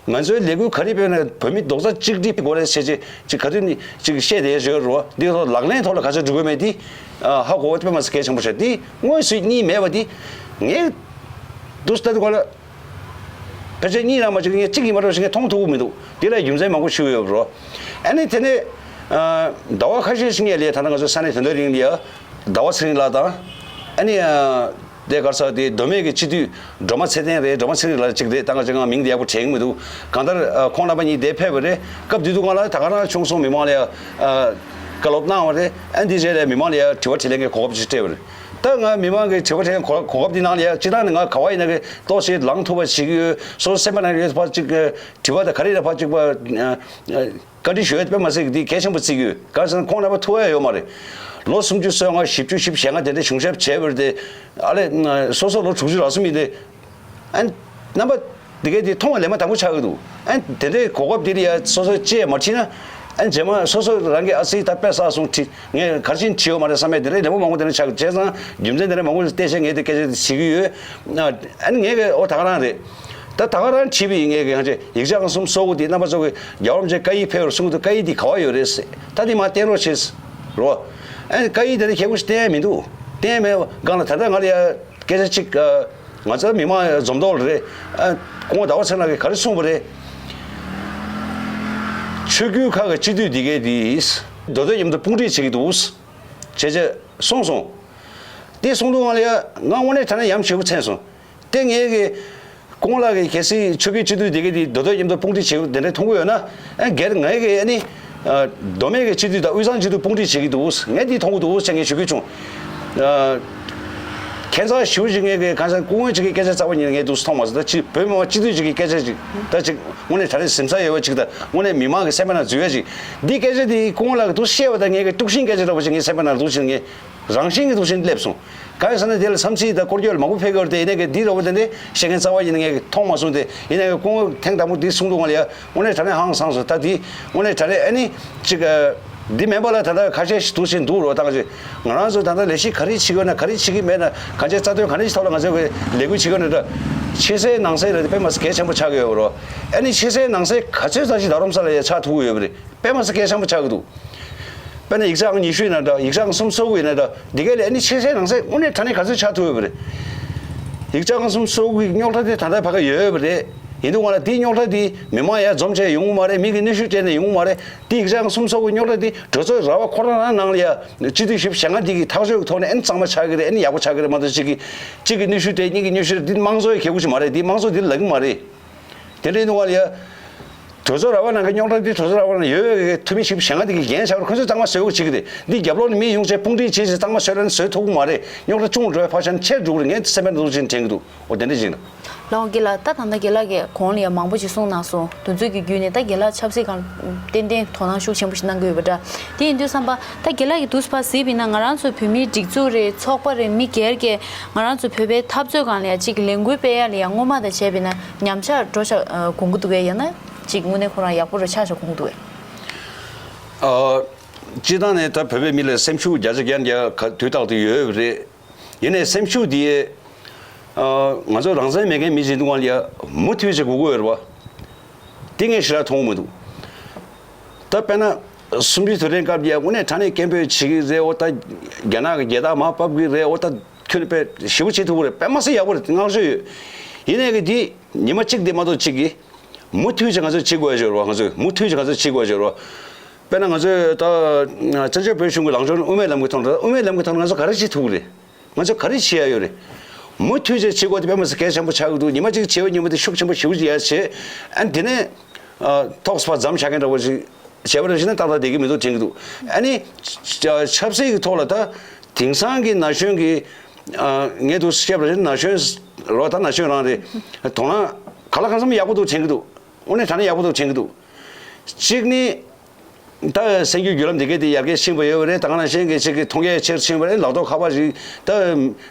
ང་ཚོའི་ལས་འགུལ་ག་རེ་སྤེལ་ན་བོད་མི་རྡོག་རྩ་གཅིག་སྒྲིལ་དགོས་རེད་ཟེར་བྱས་ཅིག་ག་དུས་ནས་ཅིག་བཤད་བསྡད་ཡོད་རེད་བ། འདི་ཚོ་ལག་ལེན་ཐོག་ལ་ག་ཚོད་འགྲོ་གི་མེད་དེ་ཨ་ཧ་གོ་བ་དཔེ་མ་སྲིད་གལ་ཆེན་པོ་ཆགས། དེ་དངོས་སུ་གཉིས་མེད་པ་དེ་ངས་འདུག་ལྟ་དུས་ག་ལ་ཕལ་ཆེར་གཉིས་རང་མ་གཅིག་ངས་གཅིག་ཡིན་པ་འདྲ་ཞིག་ངས་མཐོང་ཐུབ་ཀྱི་མི་འདུག་དེ་ལ་རྒྱུ་མཚན་མང་པོ་ཞིག་ཡོད་རེད་བ། ཨ་ནི་དེ་ནས་ཨ་ཟླ་བ་ཁ་ཤས་ཤིག་ངས་ལས་ད་ལྟ་ང་ཚོ་ས་གནས་དོན་དག་རིང་ལ་ཡ་ཟླ་བ་ཚེ་རིང་ལགས་དང་ཨ་ནི་ཨ། དེ་ག་རེ་ཟེར་དེ་མདོ་སྨད་ཀྱི་སྤྱི་འཐུས་སྒྲོལ་མ་ཚེ་བརྟན་རེད། སྒྲོལ་མ་ཚེ་རིང་ལགས་གཅིག་རེད། ད་ང་ཅག་ང་མིང་དེ་ཡག་པོ་དྲན་གྱི་མི་འདུག་གང་ལྟར་ཨ་ཁོང་རྣམ་པ་གཉིས་དེ་ཕེབས་པ་རེད། སྐབས་དེ་དུས་སྒང་ལ་ད་ག་རང་བྱུང་སོང་། མི་མང་ལ་ཡ་ཨ་བཀའ་སློབ་གནང་བ་རེད། ཨ་འདི་རྗེས་ལ་མི་མང་ལ་ཡ་དྲི་བ་དྲིས་ལན་གྱི་གོ་སྐབས་ཅིག་སྤྲད་པ་རེད། ད་ང་མི་མང་གི་དྲི་བ་དྲིས་ལན་གོ་གོ་སྐབས་འདི་ནང་ལ་ཡ་སྤྱིར་བཏང་ནས་ང་ག་བ་ཡིན་ན་གི་ཏོག་ཙམ་ལངས་ཐུབ་པ་བྱེད་ཀྱི་ཡོད། སོ་སོ་སེམས་པ་ནང་ཡོད་པ་ཅིག་དྲི་བ་དང་ག་རེ་རེད་ཕ་ཅིག་པ་ཨ། བཀའ་འདྲི་ཞུ་ཡས་དཔེ་མ་ཚད་འདི་གལ་ཆེན་པོ་བརྩི་གི་ཡོད། གང་ཟེར་ན་ཁོང་རྣམ་པ་ཐུག་ཡ་ཡོད་མ་རེད། ལོ་སུམ་ཅུ་སོ་ལྔ་བཞི་བཅུ་ཞེ་ལྔ་དེ་འདྲ་གཞུང་ཞབས་བྱས་པ་རེད་དེ། ཨ་ལས་སོ་སོ་ལོ་དྲུག་ཅུ་རག་སོང་མི་དེ། ཨ་རྣམ་པ་འདི་གས་དེ་མཐོང་བ་ལས་མ་དང་པོ་ཆགས་ཀྱི་འདུག་ཨ་དེ་འདྲའི་གོ་སྐབས་འདི་ལ་ཡ་སོ་སོ་ཅེས་མ་ཁྲིད་ན། ཨ་ནི་རྗེས་མ་སོ་སོ་རང་གི་ཨ་སི་ད་དཔེ་བསགས་སོང་ཁྲིད། ངས་ག་རེ་བྱས་ནས་ཁྲིད་ཡོད་མ་རེད་བསམ་ཡས་དེ་འདྲའི་ལན་པོ་མང་པོ་དེ་འདྲ་ཆགས། བྱས་ཙང་རྒྱུ་མཚན་དེ་འདྲ་མང་པོ་བལྟས་བྱས་ངས་དེ་སྐད་ཆ་དེ་བྱེད་ཀྱི་ཡོད། ཨ་ནི་ངས་གི་འོ་ད་ག་རང་རེད། ད་ད་ག་རང་ཁྲིད་པའི་ངས་གི་ང་ཚོ་ཡིག་ཆ་ཁང་གསུམ་སོ་དགུ་དེ་རྣམ་པ་ཚོ་གི་རྒྱལ་བ་རིན་པོ་ཆེ་བཀའ་ཡིག་ཕེབས་པར་གསུང་གི་འདུག། བཀའ་ཡིག་དེ་ག་བ་ཡོད་རེད་ཟེར། ད་དེ་མར་བསྟན་རོགས་བྱེད་ཟེར་རོ། ཨ་ནི་བཀའ་ཡིག་དེ་འདྲ་ཁྱད་པར་ཞིག་བསྟན་ཡ་མི་འདུག། བསྟན་ཡ་མེད་པ་སྒང་ལ་ད་ལྟ་ང་ལ་ཡ། སྐད་ཆ་གཅིག་ཨ། ང་ཚོ་མི་མང་འཛོམས་ཐོག་ལ་རེད། ཨ། སྐུ་ངོ་ཟླ་བ་ཚེ་རིང་ལགས་ཀྱིས་ག་རེ་གསུངས་པ་རེད། ཆོས་བརྒྱུད་ཁག་གི་སྤྱི་འཐུས་འདི་གས་འདི་མདོ་སྟོད་མཉམ་དུ་དཔུང་སྒྲིག་བྱེད་ཀྱི་འདུག་ཅེས་ཅེས་གསུངས་སོང་། དེ་གསུངས་དུས་ང་ལ་ཡ་ང་དངོས་གནས་དྲང་གནས་ཡ་མཚན་ཆེན་པོ་མཚོན་སོང་། དེ་ངས་ཀྱི་སྐུ་ངོ་ལགས་ཀྱིས་གལ་སྲིད་ཆོས་བརྒྱུད་སྤྱི་འཐུས་འདི་གས་འདི་མདོ་སྟོད་མཉམ་དུ་དཔུང་སྒྲིག་བྱེད་དགོས་དེ་འདྲ་མཐོང་གི་ཡོད་ན། ཨ། སྒེར་ངས་ཀྱི་ཨ་ནི། མདོ་སྨད་ཀྱི་སྤྱི་འཐུས་དང་དབུས་གཙང་སྤྱི་འཐུས་དཔུང་སྒྲིག་བྱེད་ཀྱི་འདུག། ངས་འདི་མཐོང་གི་འདུག་ཅེས་ངས་ཞུ་རྒྱུ་བྱུང་། ཨ། ཁྱད་མཚར་ཞེ་པོ་ཅིག་ངས་ཀྱི་གང་ཟག་སྐུ་ངོ་ཅིག་གི་སྐད་ཆ་རྩ་བ་ཉིད་ནས་ངས་འདུག་སེ་མཐོང་མ་སོང་། ད་ཅིག་བོད་མི་མང་སྤྱི་འཐུས་ཅིག་གི་སྐད་ཆ་ཅིག་ད་ཅིག་དངོས་གནས་དྲང་གནས་གཟིམ་ས་ཡོད་པ་ཅིག་དང་དངོས་གནས་མི་མང་གི་སེམས་པ་ནང་འཛུལ་ཡ་ཅིག། འདི་སྐད་ཆ་འདི་སྐུ་ངོ་ལགས་ཀྱིས་འདུག་སེ་བཤད་པ་དང་ངས་ཀྱི་དཀྲུག་ཤིང་སྐད་ཆ་འདྲ་པོ་ཅིག་ངའི་སེམས་པ་ནང་འདུག་སེ་ངས་རང་བཞིན་གྱིས་འདུག་སེ་སླེབས་སོང་། གང་ཡིན་ཟེར་ན་དེ་ལ་བསམ་ཚུལ་དང་སྐོར་སྐྱོད་ལ་མང་པོ་ཕེབས་ཀྱི་ཡོད་རེད་དེ། ཡིན་ནའི་གི་འདི་འདྲ་པོ་དེ་འདྲ་བཤད་མཁན་རྩ་བ་ཉིད་ནས་ངས་མཐོང་མ་སོང་སྟེ། ཡིན་ནའི་གི་སྐུ་ངོ་ཐེངས་དང་པོ་འདི་གསུང་དུས་ང་ལ་ཡ་དངོས་གནས་དྲང་གནས་ཧང་སངས་སོང་། ད་འདི་དངོས་གནས་དྲང་གནས་ཨ་ནི་ཅིག་ཨ། འདི་མིན་པ་ལ་ད་ལྟ་ཁ་ཤས་ཤིག་འདུག་སེ་འདུག་རོ། ད་ང་ཚོས་ང་རང་ཚོ་ད་ལྟ་ལས་གཞི་ག་རེ་བྱེད་ཀྱི་ཡོད་ན་ག་རེ་བྱེད་ཀྱི་མེད་ན་གང་ཅིའི་རྩ་དོན་ག་རེ་ཞིག་ཐོག་ལ་ང་ཚོས་གི་ལས་འགུལ་བྱེད་ཀྱི་ཡོད་ན་འདྲ། ཕྱི་གསལ་ནང་གསལ་ལ་དཔེ་མ་སྲིད་གལ་ཆེན་པོ་ཆགས་ཀྱི་ཡོད་རོ། ཨ་ནི་ཕྱི་གསལ་ནང་གསལ་ག་ཚོད་ཙམ་ཞིག་རྡ་རམ་ས་ལ་ཡ་ཆགས་ཐུབ་ཀྱི་ཡོད་པ་རེད། དཔེ་མ་སྲིད་གལ་ཆེན་པོ་ཆགས་ཀྱི་འདུག། དཔེར་ན་ཡིག་ཆ་ཁང་ཉི་ཤུ་ཡིན་ན་འདྲ། ཡིག་ཆ་ཁང་གསུམ་སོ་དགུ་ཡིན་ན་འདྲ། འདི་གས་ལས་ཨ་ནི་ཕྱི་གསལ་ནང་གསལ་དངོས་གནས་དྲང་གནས་ག་ཚོད་ཆགས་ཐུབ་ཡོད་པ་རེད། ཡིག་ཆ་ཁང་གསུམ་སོ་དགུ་གི་རྙོག་དྲ་དེ་ད་ལྟ་ཕ་གི་ཡོད་ཡོད་པ་རེད། ཡིན་དུས་ང་ལ་དེའི་རྙོག་དྲ་དེ་མི་མང་ཡར་འཛོམས་བྱས་ཡོང་གི་མ་རེད། མི་གི་གནོན་ཤུགས་སྤྲད་ནས་ཡོང་གི་མ་རེད། དེ་ཡིག་ཆ་ཁང་གསུམ་སོ་དགུ་གི་རྙོག་དྲ་དེ་གྲོས་ཚོགས་ར་བ་ཁོ་རང་རང་ནང་ལ་ཡ་སྤྱི་འཐུས་བཞི་བཅུ་ཞེ་ལྔ་འདི་གི་ཐག་གཅོད་ཀྱི་ཐོག་ནས་ཨ་ནི་གཙང་མ་ཆགས་ཀྱི་རེད། ཨ་ནི་ཡག་པོ་ཆགས་ཀྱི་རེད་མ་གཏོགས། གཅིག་གིས་གཅིག་གིས་གནོན་ཤུགས་སྤྲད། གཉིས་ཀྱིས་གནོན་ཤུགས་སྤྲད། འདི་དམངས་གཙོ་ཡི་ཁེ་གུ་ཞིག་མ་རེད། འདི་དམངས་གཙོ་འདི་ལབ་ཀྱི་མ་རེད། དེ་འདྲ་ཡིན་དུས་ང་ལ་ཡ། གྲོས་ཚོགས་ར་བ་ནང་གི་རྙོག་དྲ་འདི་གྲོས་ཚོགས་ར་བ་ནང་ཡོད་པའི་འཐུས་མི་བཞི་བཅུ་ཞེ་ལྔ་དེ་གི་འགན་ཆགས་པར་ཁོ་ཚོས་གཙང་མ་བཟོ་དགོས་བྱེད་ཀྱི་རེད། འདི་རྒྱབ་ལོགས་ནས་མི་ཡོང་བྱས་དཔུང་སྒྲིག་བྱས་བྱས་གཙང་མ་བཟོས་ན་བཟོ་ཐུབ་ཀྱི་མ་རེད། རྙོག་དྲ་ཆུང་རུ་འགྲོ་བའི་ཕར་ཆེར་འགྲོ་གི་རེད། ངས་སེམས་པའི་འདུག་ཅིག་དྲན་གྱི་འདུག། འོ་དེ་འདྲ་ཅིག་ཡིན། ལགས་འོང་། དགེ་ལགས། ད་ད་ལྟ་དགེ་ལགས་ཀྱིས་གོང་ལ་ཡང་མང་པོ་ཅིག་གསུངས་གནང་སོང་། དེ་ཚོ་གི་བརྒྱུད་ནས་ད་དགེ་ལགས་ཆབ་སྲིད་སྒང་ཏན་ཏན་དོ་སྣང་ཤུགས་ཆེན་པོ་ཞིག་གནང་གི་ཡོད་པ་འདྲ། དེ་ཡིན་དུས་ཙམ་པ་ད་དགེ་ལགས་ཀྱིས་འདུག་སེ་ཕར་གཟིགས་པ་ཡིན་ན། ང་རང་ཚོའི་བོད་མིའི་སྒྲིག་འཛུགས་རེད། ཚོགས་པ་རེད། མི་སྒེར་གྱིས་ང་རང་ཚོ་བོད་པའི་འཐབ་རྩོད་སྒང་ལ་ཡང་ཅིག་ལས་འགུལ་སྤེལ་ཡ་ལ་ཡང་སྔོན་མ་དང་བྱས་པ་ཡིན་ན་ཉམས་ཆག་འགྲོ་ཤག་དགོངས་ཀྱི་འདུག་གས། ཡང་ན་ཅིག་དངོས་གནས་ཁོ་རང་ཡག་པོ་རུ་ཆགས་ཤག་དགོངས་ཀྱི་འདུག་གས། ཨ། སྤྱིར་བཏང་ནས་ད་བོད་པའི་མི་ལ་སེམས་ཤུགས་བརྒྱ་ཆ་བརྒྱ་འདི་དུས་རྟག་ཏུ་ཡོད་རེད། ཡིན་ནའི་སེམས་ཤུགས་འདི། ཨ། ང་ཚོ་རང་བཙན་མེད་མཁན་མི་ཞིག་འདུག་ག་ལ་ཡ་མུ་མཐུད་ཅིག་དགོས་ཀྱི་ཡོད་རེད་པ། དེ་ངས་ཞེ་དྲག་མཐོང་གི་མི་འདུག། ད་དཔེར་ན་གསུམ་བཅུའི་དུས་དྲན་སྐབས་ཀྱི་དངོས་གནས་དྲང་གནས་སྐད་འབོད་བྱེད་ཀྱི་རེད། འོ་ད་རྒྱ་ནག་གི་རྒྱལ་དར་མར་ཕབ་ཀྱི་རེད། འོ་ད་ཁྱོན་ནས་དཔེ་ཞེ་པོ་བྱེད་ཐུབ་ཀྱི་རེད། དཔེ་མ་སྲིད་ཡག་པོ་རེད། བསྔགས་བརྗོད་ཡོད། ཡིན་ནའི་གི་འདི་ཉི་མ་གཅིག་དེ་མ་གཏོགས་གཅིག་གིས་མུ་མཐུད་ཅིག་ང་ཚོས་བྱེད་དགོས་ཡ་ཅིག་ཡོད་རེད་པ། ང་ཚོས་མུ་མཐུད་ཅིག་ང་ཚོས་བྱེད་དགོས་ཡ་ཅིག་ཡོད་རེད་པ། དཔེར་ན་ང་ཚོས་ད་བཙན་བྱོལ་བོད་གཞུང་གི་ལངས་ཕྱོགས་ནས་དབུ་མའི་ལམ་གྱི་ཐོག་ནས། དབུ་མའི་ལམ་གྱི་ཐོག་ནས་ང་ཚོ་ག་རེ་བྱེད་ཐུབ་ཀྱི་རེད། ང་ཚོ་ག་རེ་བྱེད་ཡ་ཡོད་རེད། མུ་མཐུད་བྱས་བྱེད་དགོས་དེ་དཔེ་མ་སྲིད་གལ་ཆེན་པོ་ཆགས་ཀྱི་འདུག། ཉི་མ་གཅིག་བྱས་པ་ཉིན་མོ་དེ་ཤུགས་ཆེན་པོ་ཞེ་པོ་ཅིག་ཡ་བྱས། ཨ་ནི་དེ་ནས་ཨ། ཐོག་སོ་ཕར་མཚམས་བཞག་མཁན་འདྲ་བོ་ཞིག་བྱས་པ་རེད་ཟེར་ན་ཏག་ཏག་བསྡད་ཀྱི་མི་འདུག་དྲན་གྱི་འདུག། ཨ་ནི་ཆབ་སྲིད་ཀྱི་ཐོག་ལ་ད་དེང་སང་གི་ན་གཞོན་གྱི། ཨ། ངས་འདུག་བཤད་པ་རེད། ན་གཞོན་རོ། ད་ན་གཞོན་རང་རེད། དོ་སྣང་ག་ལ་གང་འཚམ་ཡག་པོ་འདུག་དྲན་གྱི་འདུག། དངོས་གནས་དྲང་གནས་ཡག་པོ་འདུག་དྲན་གྱི་འདུག། གཅིག་ནི། ད་གསར་འགྱུར་བརྒྱུད་ལམ་འདི་གས་དེ་ཡར་རྒྱས་ཕྱིན་པ་ཡོད་པ་རེད། ད་ག་ནང་བཞིན་གྱི་ཅིག་གི་མཐོང་རྒྱ་ཆེར་ཕྱིན་པ་རེད། ལག་ཐོགས་ཁ་པར་ཞིག་ད་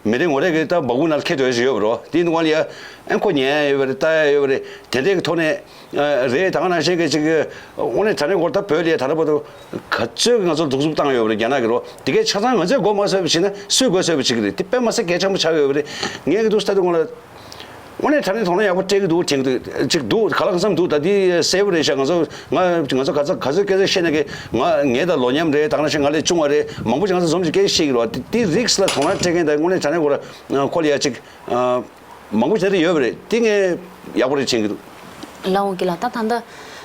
མི་རེ་ངོ་རེ་གི་ད་སྦ་ཁུག་ནང་ལ་འཁྱེར་སྡོད་ཡ་ཞིག་ཡོད་པ་རེད་པ། དེ་ཡིན་དུས་ང་ལ་ཡ་ཨ་ཁོ་ཉན་ཡ་ཡོད་པ་རེད། ལྟ་ཡ་ཡོད་པ་རེད། དེ་འདྲའི་གི་ཐོག་ནས་ཨ། རེད། ད་ག་ནང་བཞིན་གྱི་ཅིག་གི་དངོས་གནས་དྲང་གནས་སྐོར་ད་བོད་ལ་ཡ་ད་ལྟ་བར་དུ་ག་ཚོད་ཀྱི་ང་ཚོར་གདུག་རྩུབ་བཏང་ཡོད་པ་རེད། རྒྱ་ནག་གི་རོ། དེ་གས་ཆ་ཚང་ང་ཚོས་མགོ་མ་ཚོས་པ་བྱས་ན་སུས་མགོ་ཚོས་པ་བྱེད་ཀྱི་རེད། དེ་དཔེ་མ་སྲིད་གལ་ཆེན་པོ་ཆགས་ཡོད་པ་རེད། ངས་གི་འདུག་སེ་ལྟ་དུས་ང་ལ། དངོས་གནས་དྲང་གནས་དོ་སྣང་ཡག་པོ་སྤྲད་ཀྱི་འདུག་དྲན་གྱི་འདུག་ཅིག་འདུག། ག་ལ་གང་འཚམ་འདུག། ད་འདི་གསལ་པོ་རེད་ཤག། ང་ཚོ་ང་ང་ཚོ་ག་ཚོད་ག་ཚོད་སྐད་ཆ་བཤད་ན་གི། ང་ངའི་ད་ལོ་མཉམ་རེད། ད་ག་ནང་བཞིན་ང་ལས་ཆུང་བ་རེད། མང་པོ་ཅིག་ང་ཚོ་འཛོམས་ཅིག་སྐད་ཆ་བཤད་ཀྱི་རེད་པ། དེ་དེ་རིགས་ལ་དོ་སྣང་སྤྲད་མཁན་དང་དངོས་གནས་དྲང་གནས་ཁོ་ར་ཁོ་ལ་ཡ་ཅིག་མང་པོ་ཞིག་དེ་ཡོད་པ་རེད། དེ་ངས་ཡག་པོ་རེད་དྲན་གྱི་འདུག། ལགས་འོང་། དགེ་ལགས། ད་ད་ལྟ་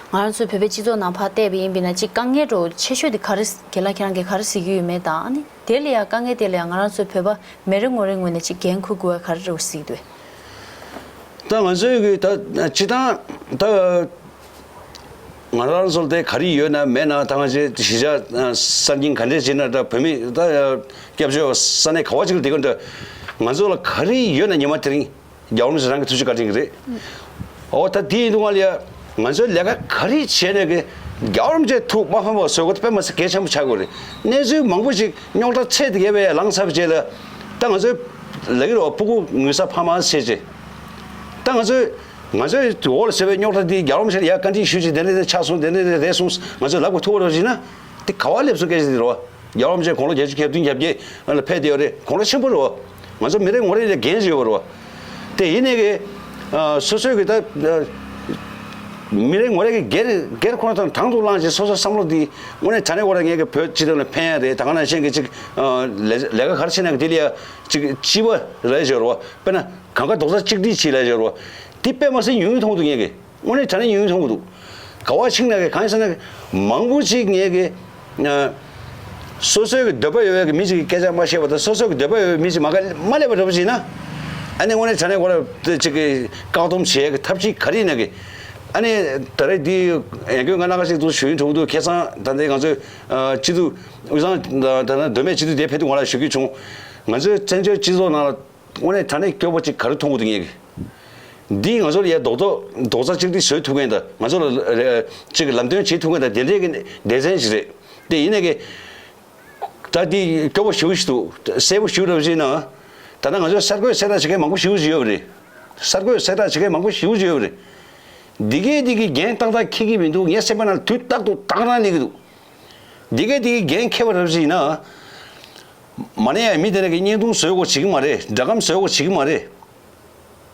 ང་རང་ཚོའི་བོད་པའི་སྤྱི་ཚོགས་ནང་ཕར་བལྟས་པ་ཡིན་པ་ཡིན་ན་ཅིག་དཀའ་ངལ་འདྲ་བོ་ཆེ་ཤོས་དེ་ག་རེ། དགེ་ལགས་ཁྱེད་རང་གིས་ག་རེ་གཟིགས་ཀྱི་ཡོད་མེད་དང་། ཨ་ནི་དེ་ལ་ཡ་དཀའ་ངལ་དེ་ལ་ཡ་ང་རང་ཚོའི་བོད་པ་མི་རེ་ངོ་རེའི་ངོས་ནས་ཅིག་འགན་འཁུར་དགོས་པ་ག་རེ་འདྲ་བོ་གཟིགས་འདུག། ད་ང་ཚོའི་གི་ད་སྤྱིར་བཏང་ད་ང་རང་ཚོ་ལ་དེ་ག་རེ་ཡོད་ན་མེད་ན། ད་ང་ཚོའི་གཞིས་ཆགས་གསར་རྙིང་ག་འདྲས་བྱས་ན་འདྲ། བོད་མི་ད་སྐྱབས་བཅོལ་ས་གནས་ག་བ་ཅིག་ལ་བསྡད་ཀྱི་འདྲ། ང་ཚོ་ལ་ག་རེ་ཡོད་ན་ཉི་མ་དེ་རིང་རྒྱལ་བ་རིན་པོ་ཆེ་རང་གི་ཐུགས་རྗེ་བཀའ་དྲིན་གྱིས་རེད། འོ་ད་དེ་ཡིན་དུས་ང་ལ་ཡ་ང་ཚོའི་ལས་ཀ་ག་རེ་བྱས་ནས་གི་རྒྱལ་བ་རིན་པོ་ཆེའི་ཐུགས་མ་ཕམ་པ་བཟོ་དགོས་དེ་དཔེ་མ་སྲིད་གལ་ཆེན་པོ་ཆགས་ཀྱི་ཡོད་རེད། གནས་ཚུལ་མང་པོ་ཞིག་རྙོག་དྲ་ཚད་དེ་གས་པའི་ལངས་ཚར་བའི་རྗེས་ལ། ད་ང་ཚོའི་ལབ་ཀྱི་རེད་པ། སྤུ་གུ་ངུ་ས་ཕ་མ་བྱས་རྗེས། ད་ང་ཚོའི་ ང་ཚོའི་འོག་ལ་ཟེར་བའི་རྙོག་དྲ་འདི་རྒྱལ་བ་རིན་པོ་ཆེ་ལ་ཡར་བཀའ་འདྲི་ཞུས་ཤིག་དེ་འདྲ་དེ་ཆགས་སོང་། དེ་འདྲ་དེ་རེད་སོང་། ང་ཚོས་ལབ་དགོས་ཐུག་པ་རེད་ཟེར་ན། དེ་ག་བ་སླེབས་སོང་སྐད་ཆ་དེ་རེད་བ། རྒྱལ་བ་རིན་པོ་ཆེ་དགུང་ལོ་བརྒྱད་ཅུ་གྱ་བདུན་གྱ་བརྒྱད་ལ་ཕེབས་བསྡད་ཡོད་རེད། དགུང་ལོ་ཆེན་པོ་རེད་བ། ང་ཚོ་མི་རེ་ངོ་རེ་ལ་འགན་ཅིག་ཡོད་པ་རེད་བ། དེ་ཡིན་ནའི་གི་ཨ་སོ་སོའི་གི་ད་ཨ་མི་རེ་ངོ་རེ་གི་སྒེར་སྒེར་ཁོ་ན་དང་དང་དུ་བླངས་བྱས་སོ་སོའི་བསམ་བློ་འདི་དངོས་གནས་དྲང་གནས་ཁོ་རང་ངས་གི་བོད་སྤྱི་དོན་ལ་ཕན་ཡ་རེད། ད་ག་ནང་བཞིན་གི་ཅིག་ཨ་ལས་ལས་ཀ་ག་རེ་བྱེད་ན་གི་དེ་ལ་ཡ་ཅིག་སྤྱི་པ་རེད་ཟེར་བ། དཔེར་ན་གང་ག་རྡོག་རྩ་གཅིག་སྒྲིལ་བྱེད་ལ་ཟེར་བ། དེ་དཔེ་མ་སྲིད་ཉུང་ཉུང་མཐོང་གི་འདུག་ངས་གི། དངོས་གནས་དྲང་གནས་ཉུང་ཉུང་མཐོང་གི་འདུག་ག་བ་ཕྱིན་ན་གི་གང་ཡིན་ཟེར་ན། མང་པོ་ཅིག་ངས་གི་ཨ་སོ་སོའི་གི་འདོད་པ་ཡོད་པའི་གི་མི་ཅིག་གི་སྐད་ཆ་མ་བཤད་པ་དང་། སོ་སོའི་གི་འདོད་པ་ཡོད་པའི་མི་ཅིག་མ་ག་མ་སླེབས་པ་འདྲ་པོ་ཅིག་ཡིན་ན། ཨ་ནི་དངོས་གནས་དྲང་གནས་ཁོ་ར་ཅིག་གི་བཀག་སྡོམ་བྱེད་ཡ་གི་ཐབས་ཤེས་ག་རེ་ཡིན་ན་གི། ཨ་ནི་ད་རེས་འདི་ཡང་སྐྱོན་ང་སྣ་ཁ་ཅིག་ཏུ་ཞུ་ཡིན་འགྲོ་གི་འདུག་ཁ་སང་ད་ལྟའི་ང་ཚོའི་ཨ་སྤྱི་འཐུས་དབུས་གཙང་ད་ད་མདོ་སྨད་སྤྱི་འཐུས་དེ་ཕེབས་དུས་ང་ལ་ཞུ་རྒྱུ་བྱུང་། ང་ཚོའི་བཙན་བྱོལ་སྤྱི་ཚོགས་ནང་ལ་དངོས་གནས་དྲང་གནས་སྐྱོ་པོ་ཅིག་ག་རེ་མཐོང་གི་འདུག་ངས་གི། འདིས་ང་ཚོ་ལ་ཡ་རྡོག་རྡོག་རྡོག་རྩ་གཅིག་སྒྲིལ་བཟོ་ཐུབ་མཁན་དང་། ང་ཚོ་ལ་རེ་ཅིག་ལམ་སྟོན་བྱེད་ཐུབ་མཁན་དང་། དེ་འདྲའི་གི་སྡེ་ཚན་ཞིག་རེད། དེ་ཡིན་ནའི་གི་ད་འདི་སྐྱོ་པོ་ཞེ་པོ་ཞིག་འདུག་གསལ་པོ་ཞེ་པོ་འདྲ་པོ་ཞིག་ཡིན་ན། ད་ལྟ་ང་ཚོའི་གསར་འགོད་གསལ་བསྒྲགས་བྱེད་མཁན་མང་པོ་ཞེ་པོ་ཞིག་ཡོད་པ་རེད། གསར་འགོད་གསལ་བསྒྲགས་བྱེད་མཁན་མང་པོ་ཞེ་པོ་ཞིག་ཡོད་པ་རེད། འདི་གས་འདི་གི་འགན་ཏག་ཏག་འཁྱེར་གྱི་མི་འདུག་ངའི་སེམས་པ་ནང་དུས་རྟག་ཏུ་ད་ག་རང་གླེང་གི་འདུག་འདི་གས་འདི་གི་འགན་འཁྱེར་བ་རབ་ཞིག་ཡིན་ན། མ་ནས་ཡང་མི་དེ་འདྲ་གི་བརྙན་ཐུང་བཟོ་དགོས་བྱེད་ཀྱི་མ་རེད། སྒྲ་སྒམ་བཟོ་དགོས་བྱེད་ཀྱི་མ་རེད།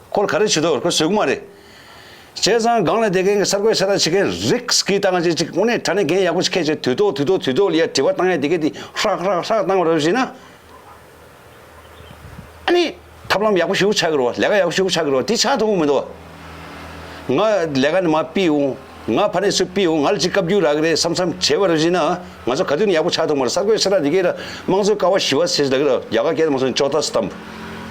ཁོ་ལ་ག་རེ་བྱེད་དོ། ཁོ་བཟོ་གི་མ་རེད། བྱས་ཙང་སྒང་ལ་བསྡད་མཁན་གྱི་གསར་འགོད་གསལ་བསྒྲགས་བྱེད་མཁན་རིགས་ཀྱིས་བཏང་ཅིག་ཅིག་དངོས་གནས་དྲང་གནས་འགན་ཡག་པོ་ཞིག་འཁྱེར་བྱས། དུས་ཐོག་དུས་ཐོག་དུས་ཐོག་ལ་ཡ་དྲི་བ་བཏང་ཡ་དེ་གས་དེ་ཧྲག་ཧྲག་ཧྲག་བཏང་བ་རེད་ཟེར་ན། ཨ་ནི་ཐབས་ལམ་ཡག་པོ་ཞིག་ཆགས་ཀྱི་རེད་བ། ལས་ཀ་ཡག་པོ་ཞིག་ཆགས་ཀྱི་རེད་བ། དེ་ཆགས་ཐུབ་ཀྱི་མི་འདུག་ང་ལས་ཀ་ནས་མར་ཕུད་འོང་། ང་ཕ་ནས་སུ་ཕུད་འོང་། ང་ལ་ཅིག་བཀའ་བཀྱོན་རག་གི་རེད་བསམ་བསམ་བྱས་པ་རེད་ཟེར་ན། ང་ཚོ་ག་དུས་ནས་ཡག་པོ་ཆགས་ཐུབ་མ་རེད། གསར་འགོད་གསལ་བསྒྲགས་འདི་གས་ལ་དམངས་གཙོའི་ཀ་བ་བཞི་པ་ཟེར་ལབ་ཀྱི་རེད། རྒྱ་གར་སྐད་དུ་མ་སོང་ན་ཇོ་ཏ་སི་ཏམ་བྷ་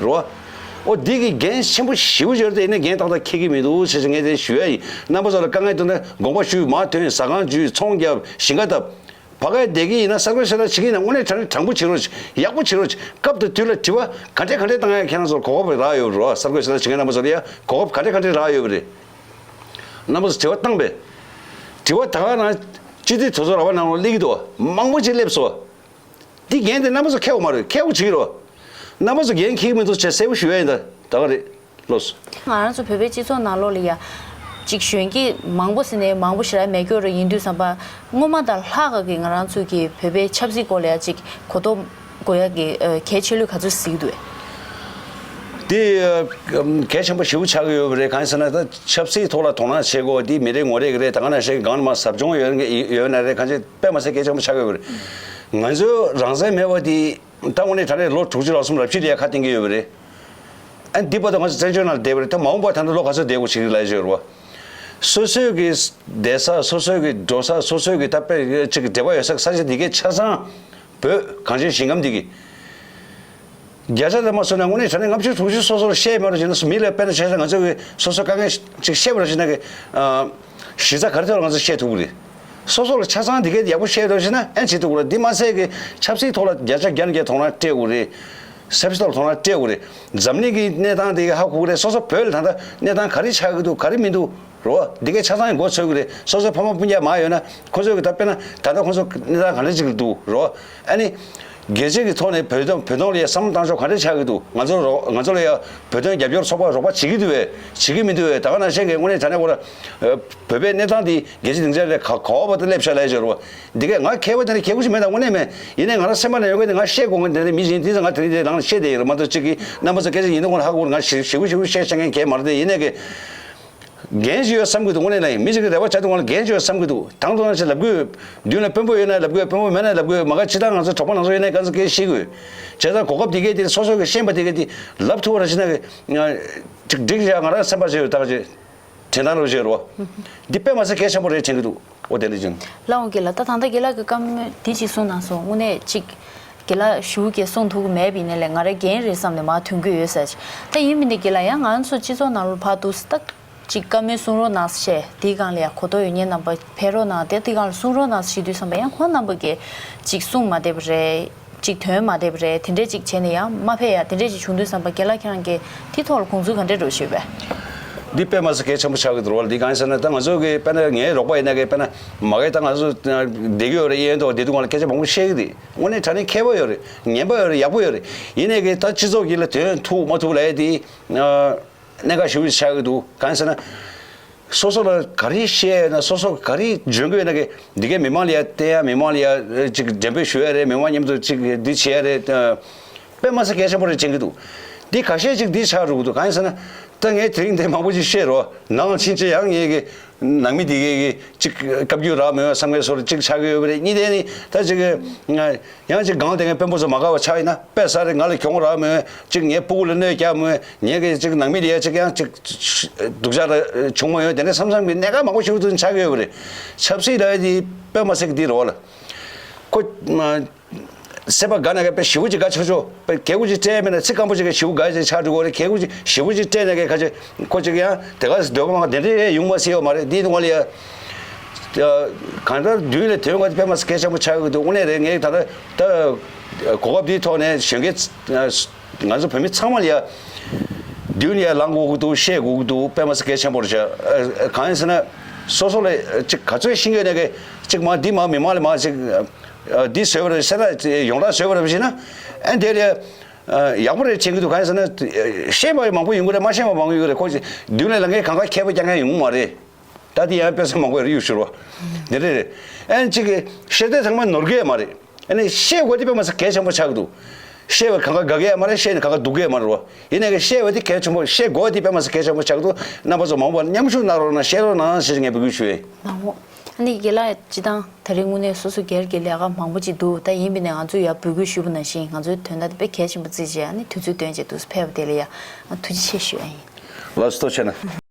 རེད་བ། ཨོ་འདི་གི་འགན་ཆེན་པོ་ཞེ་པོ་ཅིག་རེད་དེ། ཡིན་ནའི་འགན་ཏག་ཏག་འཁྱེར་གྱི་མི་འདུག་ཟེར་ཞིག་ངས་དེ་ཞུ་ཡ་ཡིན། རྣམ་པ་ཚོ་ལ་དཀའ་ངལ་འདུག་ན་དགོངས་པ་ཞུ། མར་ཐོན། ཟ་ཁང་འཇུས། ཚོང་བརྒྱབ། ཞིང་ཁ་བཏབ། ཕ་གིར་བསྡད་ཀྱི་ཡིན་ན་གསར་འགོད་གསལ་བསྒྲགས་བྱེད་ཀྱི་ཡིན་ན་དངོས་གནས་དྲང་དྲང་པོ་བྱེད་རོགས་བྱེད། ཡག་པོ་བྱེད་རོགས་བྱེད། སྐབས་དང་དུས་ལ་དྲི་བ་ག་འདྲས་ག་འདྲས་བཏང་ཡ་ཁྱེད་རང་ཚོར་གོ་སྐབས་རག་ཡོད་རེད་བ། གསར་འགོད་གསལ་བསྒྲགས་བྱེད་མཁན་རྣམ་པ་ཚོར་ཡ་གོ་སྐབས་ག་འདྲས་ག་འདྲས་རག་ཡོད་པ་རེད། རྣམ་པ་ཚོ་དྲི་བ་བཏང་པས། དྲི་བ་ད་ག་རང་སྤྱི་འཐུས་དེ་ཚོ་ར་བ་ནང་ལ་སླེབས་ཀྱི་འདུག་མང་པོ་ཅིག་སླེབས་སོང་། འདི་འགན་དེ་རྣམ་པ་ཚོ་འཁྱེར་དགོས་མ་རེད། འཁྱེར་དགོས་བྱེད་ཀྱི་རེད། རྣམ་པ་ཚོ་འགན་འཁྱེར་གྱི་མི་འདུག་ཅེས་གསལ་པོ་ཞུ་ཡ་ཡིན། ད་ད་ག་རེད། ལགས་སོ། ང་རང་ཚོ་བོད་པའི་སྤྱི་ཚོགས་ནང་ལོགས་ལ་ཡ་ཅིག་གཞོན་སྐྱེས་མང་པོ་ཟེར་ནས་མང་པོ་ཞེ་དྲག་མེད་སྐྱོ་རེ་ཡིན་དུས་ཙམ་པ། སྔོན་མ་དང་ལྷག་ག་གི་ང་རང་ཚོ་གི་བོད་པའི་ཆབ་སྲིད་སྐོར་ལ་ཡ་ཅིག་གོ་རྟོགས་དགོས་ཡ་གི་ཨ་གལ་ཆེ་ལོས་ག་ཚོད་གཟིགས་འདུག་གས། དེ་ཨ་གལ་ཆེན་པོ་ཞེ་པོ་ཆགས་ཀྱི་ཡོད་པ་རེད། གང་ཡིན་ཟེར་ན། ད་ཆབ་སྲིད་ཐོག་ལ་དོ་སྣང་བྱེད་དགོས་དེ་མི་རེ་ངོ་རེ་གི་རེད། ད་ག་ནང་བཞིན་གང་ནས་མར་ཟབ་སྦྱོང་ཡོད་ན་ཡོད་ན་རེད། གང་ཅི་དཔེ་མ་སྲིད་གལ་ཆེན་པོ་ཆགས་ཀྱི་ཡོད་པ་རེད། ང་ཚོའི་རང་བཙན་མེད་པ་དེ། ད་དངོས་གནས་དྲང་གནས་ལོ་དྲུག་ཅུ་ལྷག་གསུམ་རབ་བྱེད་ལ་ཡ་ཁ་གཏད་ཀྱི་ཡོད་པ་རེད། ཨ་འདི་བར་དུ་ང་ཚོ་བཙན་བྱོལ་ནང་བསྡད་པ་རེད། ད་མ་འོངས་པ་ད་ལྟ་ལོ་ག་ཚོད་བསྡད་དགོས་བྱེད་ཀྱི་ལབ་བྱས་རེད་བ། སོ་སོའི་གི་བསྡད་ས། སོ་སོའི་གི་འགྲོ་ས། སོ་སོའི་གི་ད་དཔེ་ཅིག་གི་འབྲེལ་བ་ཡོད་ས་གི་ས་ཆ་འདི་གའི་ཆ་ཚང་བོད་གངས་ཅན་ཞིང་ཁམས་འདི་གི། བརྒྱ་ཆ་དེ་མ་སོང་ན་དངོས་གནས་དྲང་གནས་ལྔ་བཅུ་དྲུག་ཅུ་སོ་སོར་བཤད་མ་རེད་ཟེར་ན། མི་ལ་དཔེར་ན་ཆ་བཞག་ང་ཚོ་གི་སོ་སོ་དཀའ་ངལ་ཅིག་བཤད་པ་རེད་ཟེར་ན་གི། ཨ་གཞི་རྩ་ག་རེ་ཐོག་ལ་ང་ཚོ་བཤད་ཐུབ་ཀྱི་རེད། སོ་སོ་ལ་ཆ་ཚང་འདི་གས་ཡག་པོ་བཤད་རོགས་ཞེ་ན་ཨེ་བྱེད་ཐུབ་ཀྱི་རེད། འདི་མ་ཟད་གི་ཆབ་སྲིད་ཐོག་ལ་བརྒྱ་ཆ་བརྒྱ་ནས་བརྒྱ་དོ་སྣང་སྤྲད་དགོས་རེད། ཆབ་སྲིད་ཐོག་ལ་དོ་སྣང་སྤྲད་དགོས་རེད། འཛམ་གླིང་གི་གནས་སྟངས་དེ་གི་ཧ་གོ་གི་རེད། སོ་སོ་བོད་ལ་ད་ལྟ་གནས་སྟངས་ག་རེ་ཆགས་ཀྱི་འདུག་ག་རེ་མི་འདུག་རོ། འདི་གའི་ཆ་ཚང་ཡི་མགོ་འཚོས་ཀྱི་རེད། སོ་སོའི་ཕ་མ་སྤུན་ཀྱག་མར་ཡོད་ན་ཁོ་ཚོས་གི་ད་དཔེར་ན་ད་ལྟ་ཁོ་ཚོ་གནས་སྟངས་ག་འདྲ་ཅིག་ལ་འདུག་རོ། ཨ་ནི་རྒྱལ་སྤྱི་གི་ཐོག་ནས་བོད་དོན་བོད་དོན་ལ་ཡ་བསམ་བློ་བཏང་ཕྱོགས་ག་འདྲ་ཆགས་ཀྱི་འདུག་ང་ཚོ་རོ། ང་ཚོ་ལ་ཡ་བོད་དོན་རྒྱབ་སྐྱོར་ཚོགས་པ་རོགས་པ་བྱེད་ཀྱི་འདུག་བས་བྱེད་ཀྱི་མི་འདུག་བས། ད་ག་ནང་བཞིན་གི་དངོས་གནས་དྲང་གནས་ཁོ་ར་བོད་པའི་གནས་སྟངས་འདི་རྒྱལ་སྤྱི་སྡིངས་ཆ་ལ་ག་ག་བ་བར་དུ་སླེབས་ཤག་ལབ་བྱས་རོ། འདི་གས་ང་མཁས་པ་དེ་འདྲ་མཁས་པོ་ཞིག་མེད། ད་དངོས་གནས་མེད། ཡིན་ནའི་ང་རང་སེམས་པ་ནང་ཡོད་མཁན་དེ་ང་བཤད་དགོས་མཁན་དེ་འདྲ་མི་ཞིག་ཡིན། དེ་ཚོ་ང་དེ་རིང་དེ་རང་ལ་བཤད་བསྡད་ཡོད་རེད་མ་གཏོགས། གཅིག་གིས་རྣམ་པ་ཚོ་སྐད་ཆ་ཡིན་མདོག་ཁོ་ན་ཧ་གོ་གི་རེད། ང་ཞེ་ཞེ་པོ་ཞེ་པོ་བཤད་བཤད་མཁན་གང་ཡང་མ་རེད་དེ། ཡིན་ནའི་གི་འགན་ཞིག་ཡོད་བསམ་གི་འདུག་དངོས་གནས་ལ་ཡིན། མི་ཞིག་གི་རེ་བ་བྱ་འདུག་ང་ལ་འགན་ཞིག་ཡོད་བསམ་གི་འདུག་དང་དུ་ནང་བཞིན་ལབ་དགོས། མདུན་ལ་དཔོན་པོ་ཡོད་ན་ལབ་དགོས། དཔོན་པོ་མེད་ན་ལབ་དགོས། མ་ག་ཅི་ལྟར་ང་ཚོ་གྲོགས་པོ་ནང་ཚོ་ཡོད་ན་ག་ཚོད་སྐད་བཤད་དགོས། བྱས་ཙང་གོ་སྐབས་འདི་གས་དེ་སོ་སོ་གི་ཤེས་པ་འདི་གས་དེ་ལབ་ཐུབ་པ་ར་ཞིག་ན་གི་ཅིག་འགྲིག་བཞག་ང་རང་སེམས་པ་ཞིག་ཡོད་ད་ག་ཅིག་དྲན་སྟངས་རོགས་བྱེད་རོགས། འདི་དཔེ་མ་ཚད་གལ་ཆེན་པོ་རེད་དྲན་གྱི་འདུག་ཨོ་དེ་འདྲ་བྱུང་། ལགས་འོང་གི་ལ། ད་ད་ལྟ་རྒན་ལགས་ཀྱིས་བཀའ་མོལ་འདི་གཅིག་གསུངས་གནང་སོང་། དངོས་གནས་གཅིག་རྒན་ལགས་ཞུ་གི་གསུང་ཐུབ་ཀྱི་མེད་པ་ཡིན་ནའི་ལས་ང་རའི་འགན་རེད་བསམ་ནས་མར་ཐོན་གྱི་ཡོད་ཟེར། ད་ཡིན་མིན་དེ་རྒན་ལགས་ཡང་ང་ཚོ་སྤྱི་ཚོགས་ནང་ལ་ཕར་འདུག་ད་གཅིག་བཀའ་མོལ་གསུང་རོགས་གནང་ཟེར། དེའི་སྒང་ལ་ཡང་གོ་རྟོགས་ཡོད་མཁན་རྣམ་པ་ཕེབས་རོགས་གནང་སྟེ། དེའི་སྒང་ལ་གསུང་རོགས་གནང་ཟེར་ཞུས་དུས་ཙམ་པ་ཡང་ཁོང་རྣམ་པ་གིས་གཅིག་གསུང་མ་བདེ་བ་རེད། གཅིག་དོན་མ་བདེ་བ་རེད། དེ་འདྲས་གཅིག་བྱས་ནས་ཡང་མ་ཕེབས་ཡ་དེ་འདྲས་གཅིག་བྱུང་དུས་ཙམ་པ་རྒན་ལགས་ཁྱེད་རང་གིས་དེ་ཐོག་ལ་དགོངས་ཚུལ་ག་འདྲས་འདྲ་པོ་ཞུས་པས། འདི་དཔེ་མ་སྲིད་གལ་ཆེན་པོ་ཆགས་ཀྱི་འདུག་བ། འདི་གང་ཡིན་ཟེར་ན་ད་ང་ཚོ་གི་དཔེར་ན་ངའི་རོགས་པ་ཡིན་ན་གི་དཔེར་ན་མ་གི་ད་ང་ཚོ་བསྡད་ཀྱི་ཡོད་རེད། གཡས་གཡོན་ཐོག་བསྡད་དུས་སྒང་ལ་སྐད་ཆ་མང་པོ་བཤད་ཀྱི་འདུག་དངོས་གནས་དྲང་གནས་མཁས་པ་ཡོད་རེད། ངན་པ་ཡོད་རེད། ཡག་པོ་ཡོད་རེད། ཡིན་ནའི་གི་ད་སྤྱི་ཚོགས་ཀྱི་ལ་དོན་ཐུག་མ་ཐུག་ལབ་ཡ་དེ། གནད་འགག་ཞེ་པོ་ཅིག་ཆགས་ཀྱི་འདུག་གང་ཡིན་ཟེར་ན། སོ་སོ་ལ་ག་རེ་བཤད་ཡོད་ན། སོ་སོ་ག་རེ་འཇོན་གྱི་ཡོད་ན་གི་འདི་གའི་མི་མང་ལ་ཡ་བསྟན་ཡ། མི་མང་ལ་ཡ་ཅིག་འགྲེམས་སྤེལ་ཞུ་ཡ་རེད། མི་མང་མཉམ་དུ་ཅིག་འདི་བྱེད་ཡ་རེད། དཔེ་མ་སྲིད་གལ་ཆེན་པོ་རེད་དྲན་གྱི་འདུག་འདི་ཁ་ཤས་ཅིག་འདི་ཆགས་འགྲོ་གི་འདུག་གང་ཡིན་ཟེར་ན། ད་ངས་དེ་རིང་འདི་མང་པོ་ཅིག་བཤད་རོགས་ནང་ཕྱིན་ཆད་ཡང་ངས་གི་ནང་མི་འདི་གའི་གི་ཅིག་བཀའ་བརྒྱུད་རག་མེད་བསམ་མཁན་བཟོ་འདྲ་ཅིག་ཆགས་ཀྱི་ཡོད་པ་རེད། གཉིས་དེ་ནི་ད་ཅིག་ཡང་ཅིག་སྒང་དེ་ངའི་དཔོན་པོ་ཚོ་མ་དགའ་བ་ཆགས་ཡིན་ན། དཔེ་ས་རེད། ང་ལ་གྱོང་རག་མོད། ཅིག་ངའི་སྤུ་གུ་ལ་གནོད་རྒྱག་མོད། ངས་གི་ཅིག་ནང་མི་ལ་ཡ་ཅིག་ཡང་ཅིག་སྡུག་ཅག་ར་བྱུང་མ་ཡོད། དེ་འདྲ་བསམ་བསམ་གི་གནད་འགག་མང་པོ་ཞིག་ཏུ་ཆགས་ཀྱི་ཡོད་པ་རེད། ཆབ་སྲིད་ལ་ཡ་དེ་དཔེ་མ་སྲིད་གི་དེ་རེད་བ་ལ། ཁོ་མ་སེམས་པ་དགའ་ན་གི་དཔེ་ཞེ་པོ་ཅིག་དགའ་ཆོག་ཆོག་དཔེ་གལ་པོ་ཅིག་སྤྲད་མེད་ན་ཚིག་སྐམ་པོ་ཅིག་གི་ཞེ་པོ་དགའ་ཅིག་ཆགས་འགྲོ་གི་རེད། གལ་པོ་ཅིག་ཞེ་པོ་ཅིག་སྤྲད་ན་གི་ཁ་ཅིག་ཁོ་ཅིག་ཡང་དེ་ག་སེ་སྡོད་པ་མ་ག་དེ་འདྲ་ཡོང་མ་སྲིད་ཡོད་མ་རེད། དེའི་སྔོན་ལ་ཡ། གང་ལྟར་མདུན་ལ་དོན་དག་དེ་དཔེ་མ་སྲིད་གལ་ཆེན་པོ་ཆགས་ཀྱི་འདུག་དངོས་གནས་རེད། ངས་ད་ལྟ་ད་གོ་སྐབས་འདིའི་ཐོག་ནས་གཞོན་སྐྱེས་ང་ཚོ་བོད་མི་ཚང་མ་ལ་ཡ་མདུན་ལ་ཡ་ལངས་དགོས་ཀྱི་འདུག་བཤད་དགོས་ཀྱི་འདུག་དཔེ་མ་སྲིད་གལ་ཆེན་པོ་རེད་ཤག་གང་ཡིན་ཟེར་ན། སོ་སོ་ལ་ཅིག་ག་ཚོད་ཤེས་ཀྱི་ཡོད་ན་གི་ཅིག་མ་འདི་མ་མི་མང་ལ་མ་ཅིག་འདི་བཟོས་པ་རེད་ཟེར་ན། ཡོངས་གྲགས་བཟོས་པ་རེད་ཟེར་ན། ཨ་འདི་ལ་ཡ་ཡག་པོ་རེད་དྲན་གྱི་འདུག་གང་ཡིན་ཟེར་ན། ཤེས་པ་མང་པོ་ཡོང་གི་རེད། མ་ཤེས་པ་མང་པོ་ཡོང་གི་རེད། ཁོ་ཅིག་མདུན་ལ་ལངས་མཁན་གང་ག་མཁས་པ་རྐྱང་རྐྱང་ཡོང་གི་མ་རེད། ད་དེ་ཡང་དཔེ་ཚོད་མང་པོ་རེ་ཡོད་ཤོར་བ། དེ་རེད་རེད། ཨན་ཅིག་གི་ཤེས་ཚད་ཚང་མ་ནོར་གི་ཡ་མ་རེད། ཨ་ནི་ཤེས་དགོས་དེ་དཔེ་མ་སྲིད་གལ་ཆེན་པོ་ཆགས་ཀྱི་འདུག་ཤེས་པ་གང་ག་དགའ་གི་ཡ་མ་རེད། ཤེས་ནི་གང་ག་སྡུག་གི་ཡ་མ་རེད་བ། ཡིན་ནའི་གི་ཤེས་པ་དེ་གལ་ཆེན་པོ། ཤེས་དགོས་དེ་དཔེ་མ་སྲིད་གལ་ཆེན་པོ་ཆགས་ཀྱི་འདུག་རྣམ་པ་ཚོ་མང་པོ་མཉམ་ཞུགས་གནང་རོགས་གནང་། ཤེས་རོགས་གནང་ཞེས་ངས་འབོད་སྐུལ་ཞུ་ཡས། ནང་མོ། ཨ་ནི་རྒན་ལགས་སྤྱི་བཏང་དེ་རིང་དངོས་གནས་སོ་སོ་སྒེར་གྱི་ལས་ཀ་མང་པོ་ཅིག་འདུག་ད་ཡིན་པས་ན་ང་ཚོས་ཡར་འབོད་སྐུལ་ཞུས་པ་ནང་བཞིན་ང་ཚོའི་དོན་དག་དེ་དཔེ་གལ་ཆེན་པོ་བརྩིས་བྱས། ཨ་ནི་དུས་ཚོད་འདོན་བྱས་འདུག་ཕེབས་པ་དེ་ལ་ཡ་ཐུགས་རྗེ་ཆེ་ཞུ་ཡ་ཡིན། ལགས་སོ། ཐུགས་རྗེ་ཆེ་གནང་།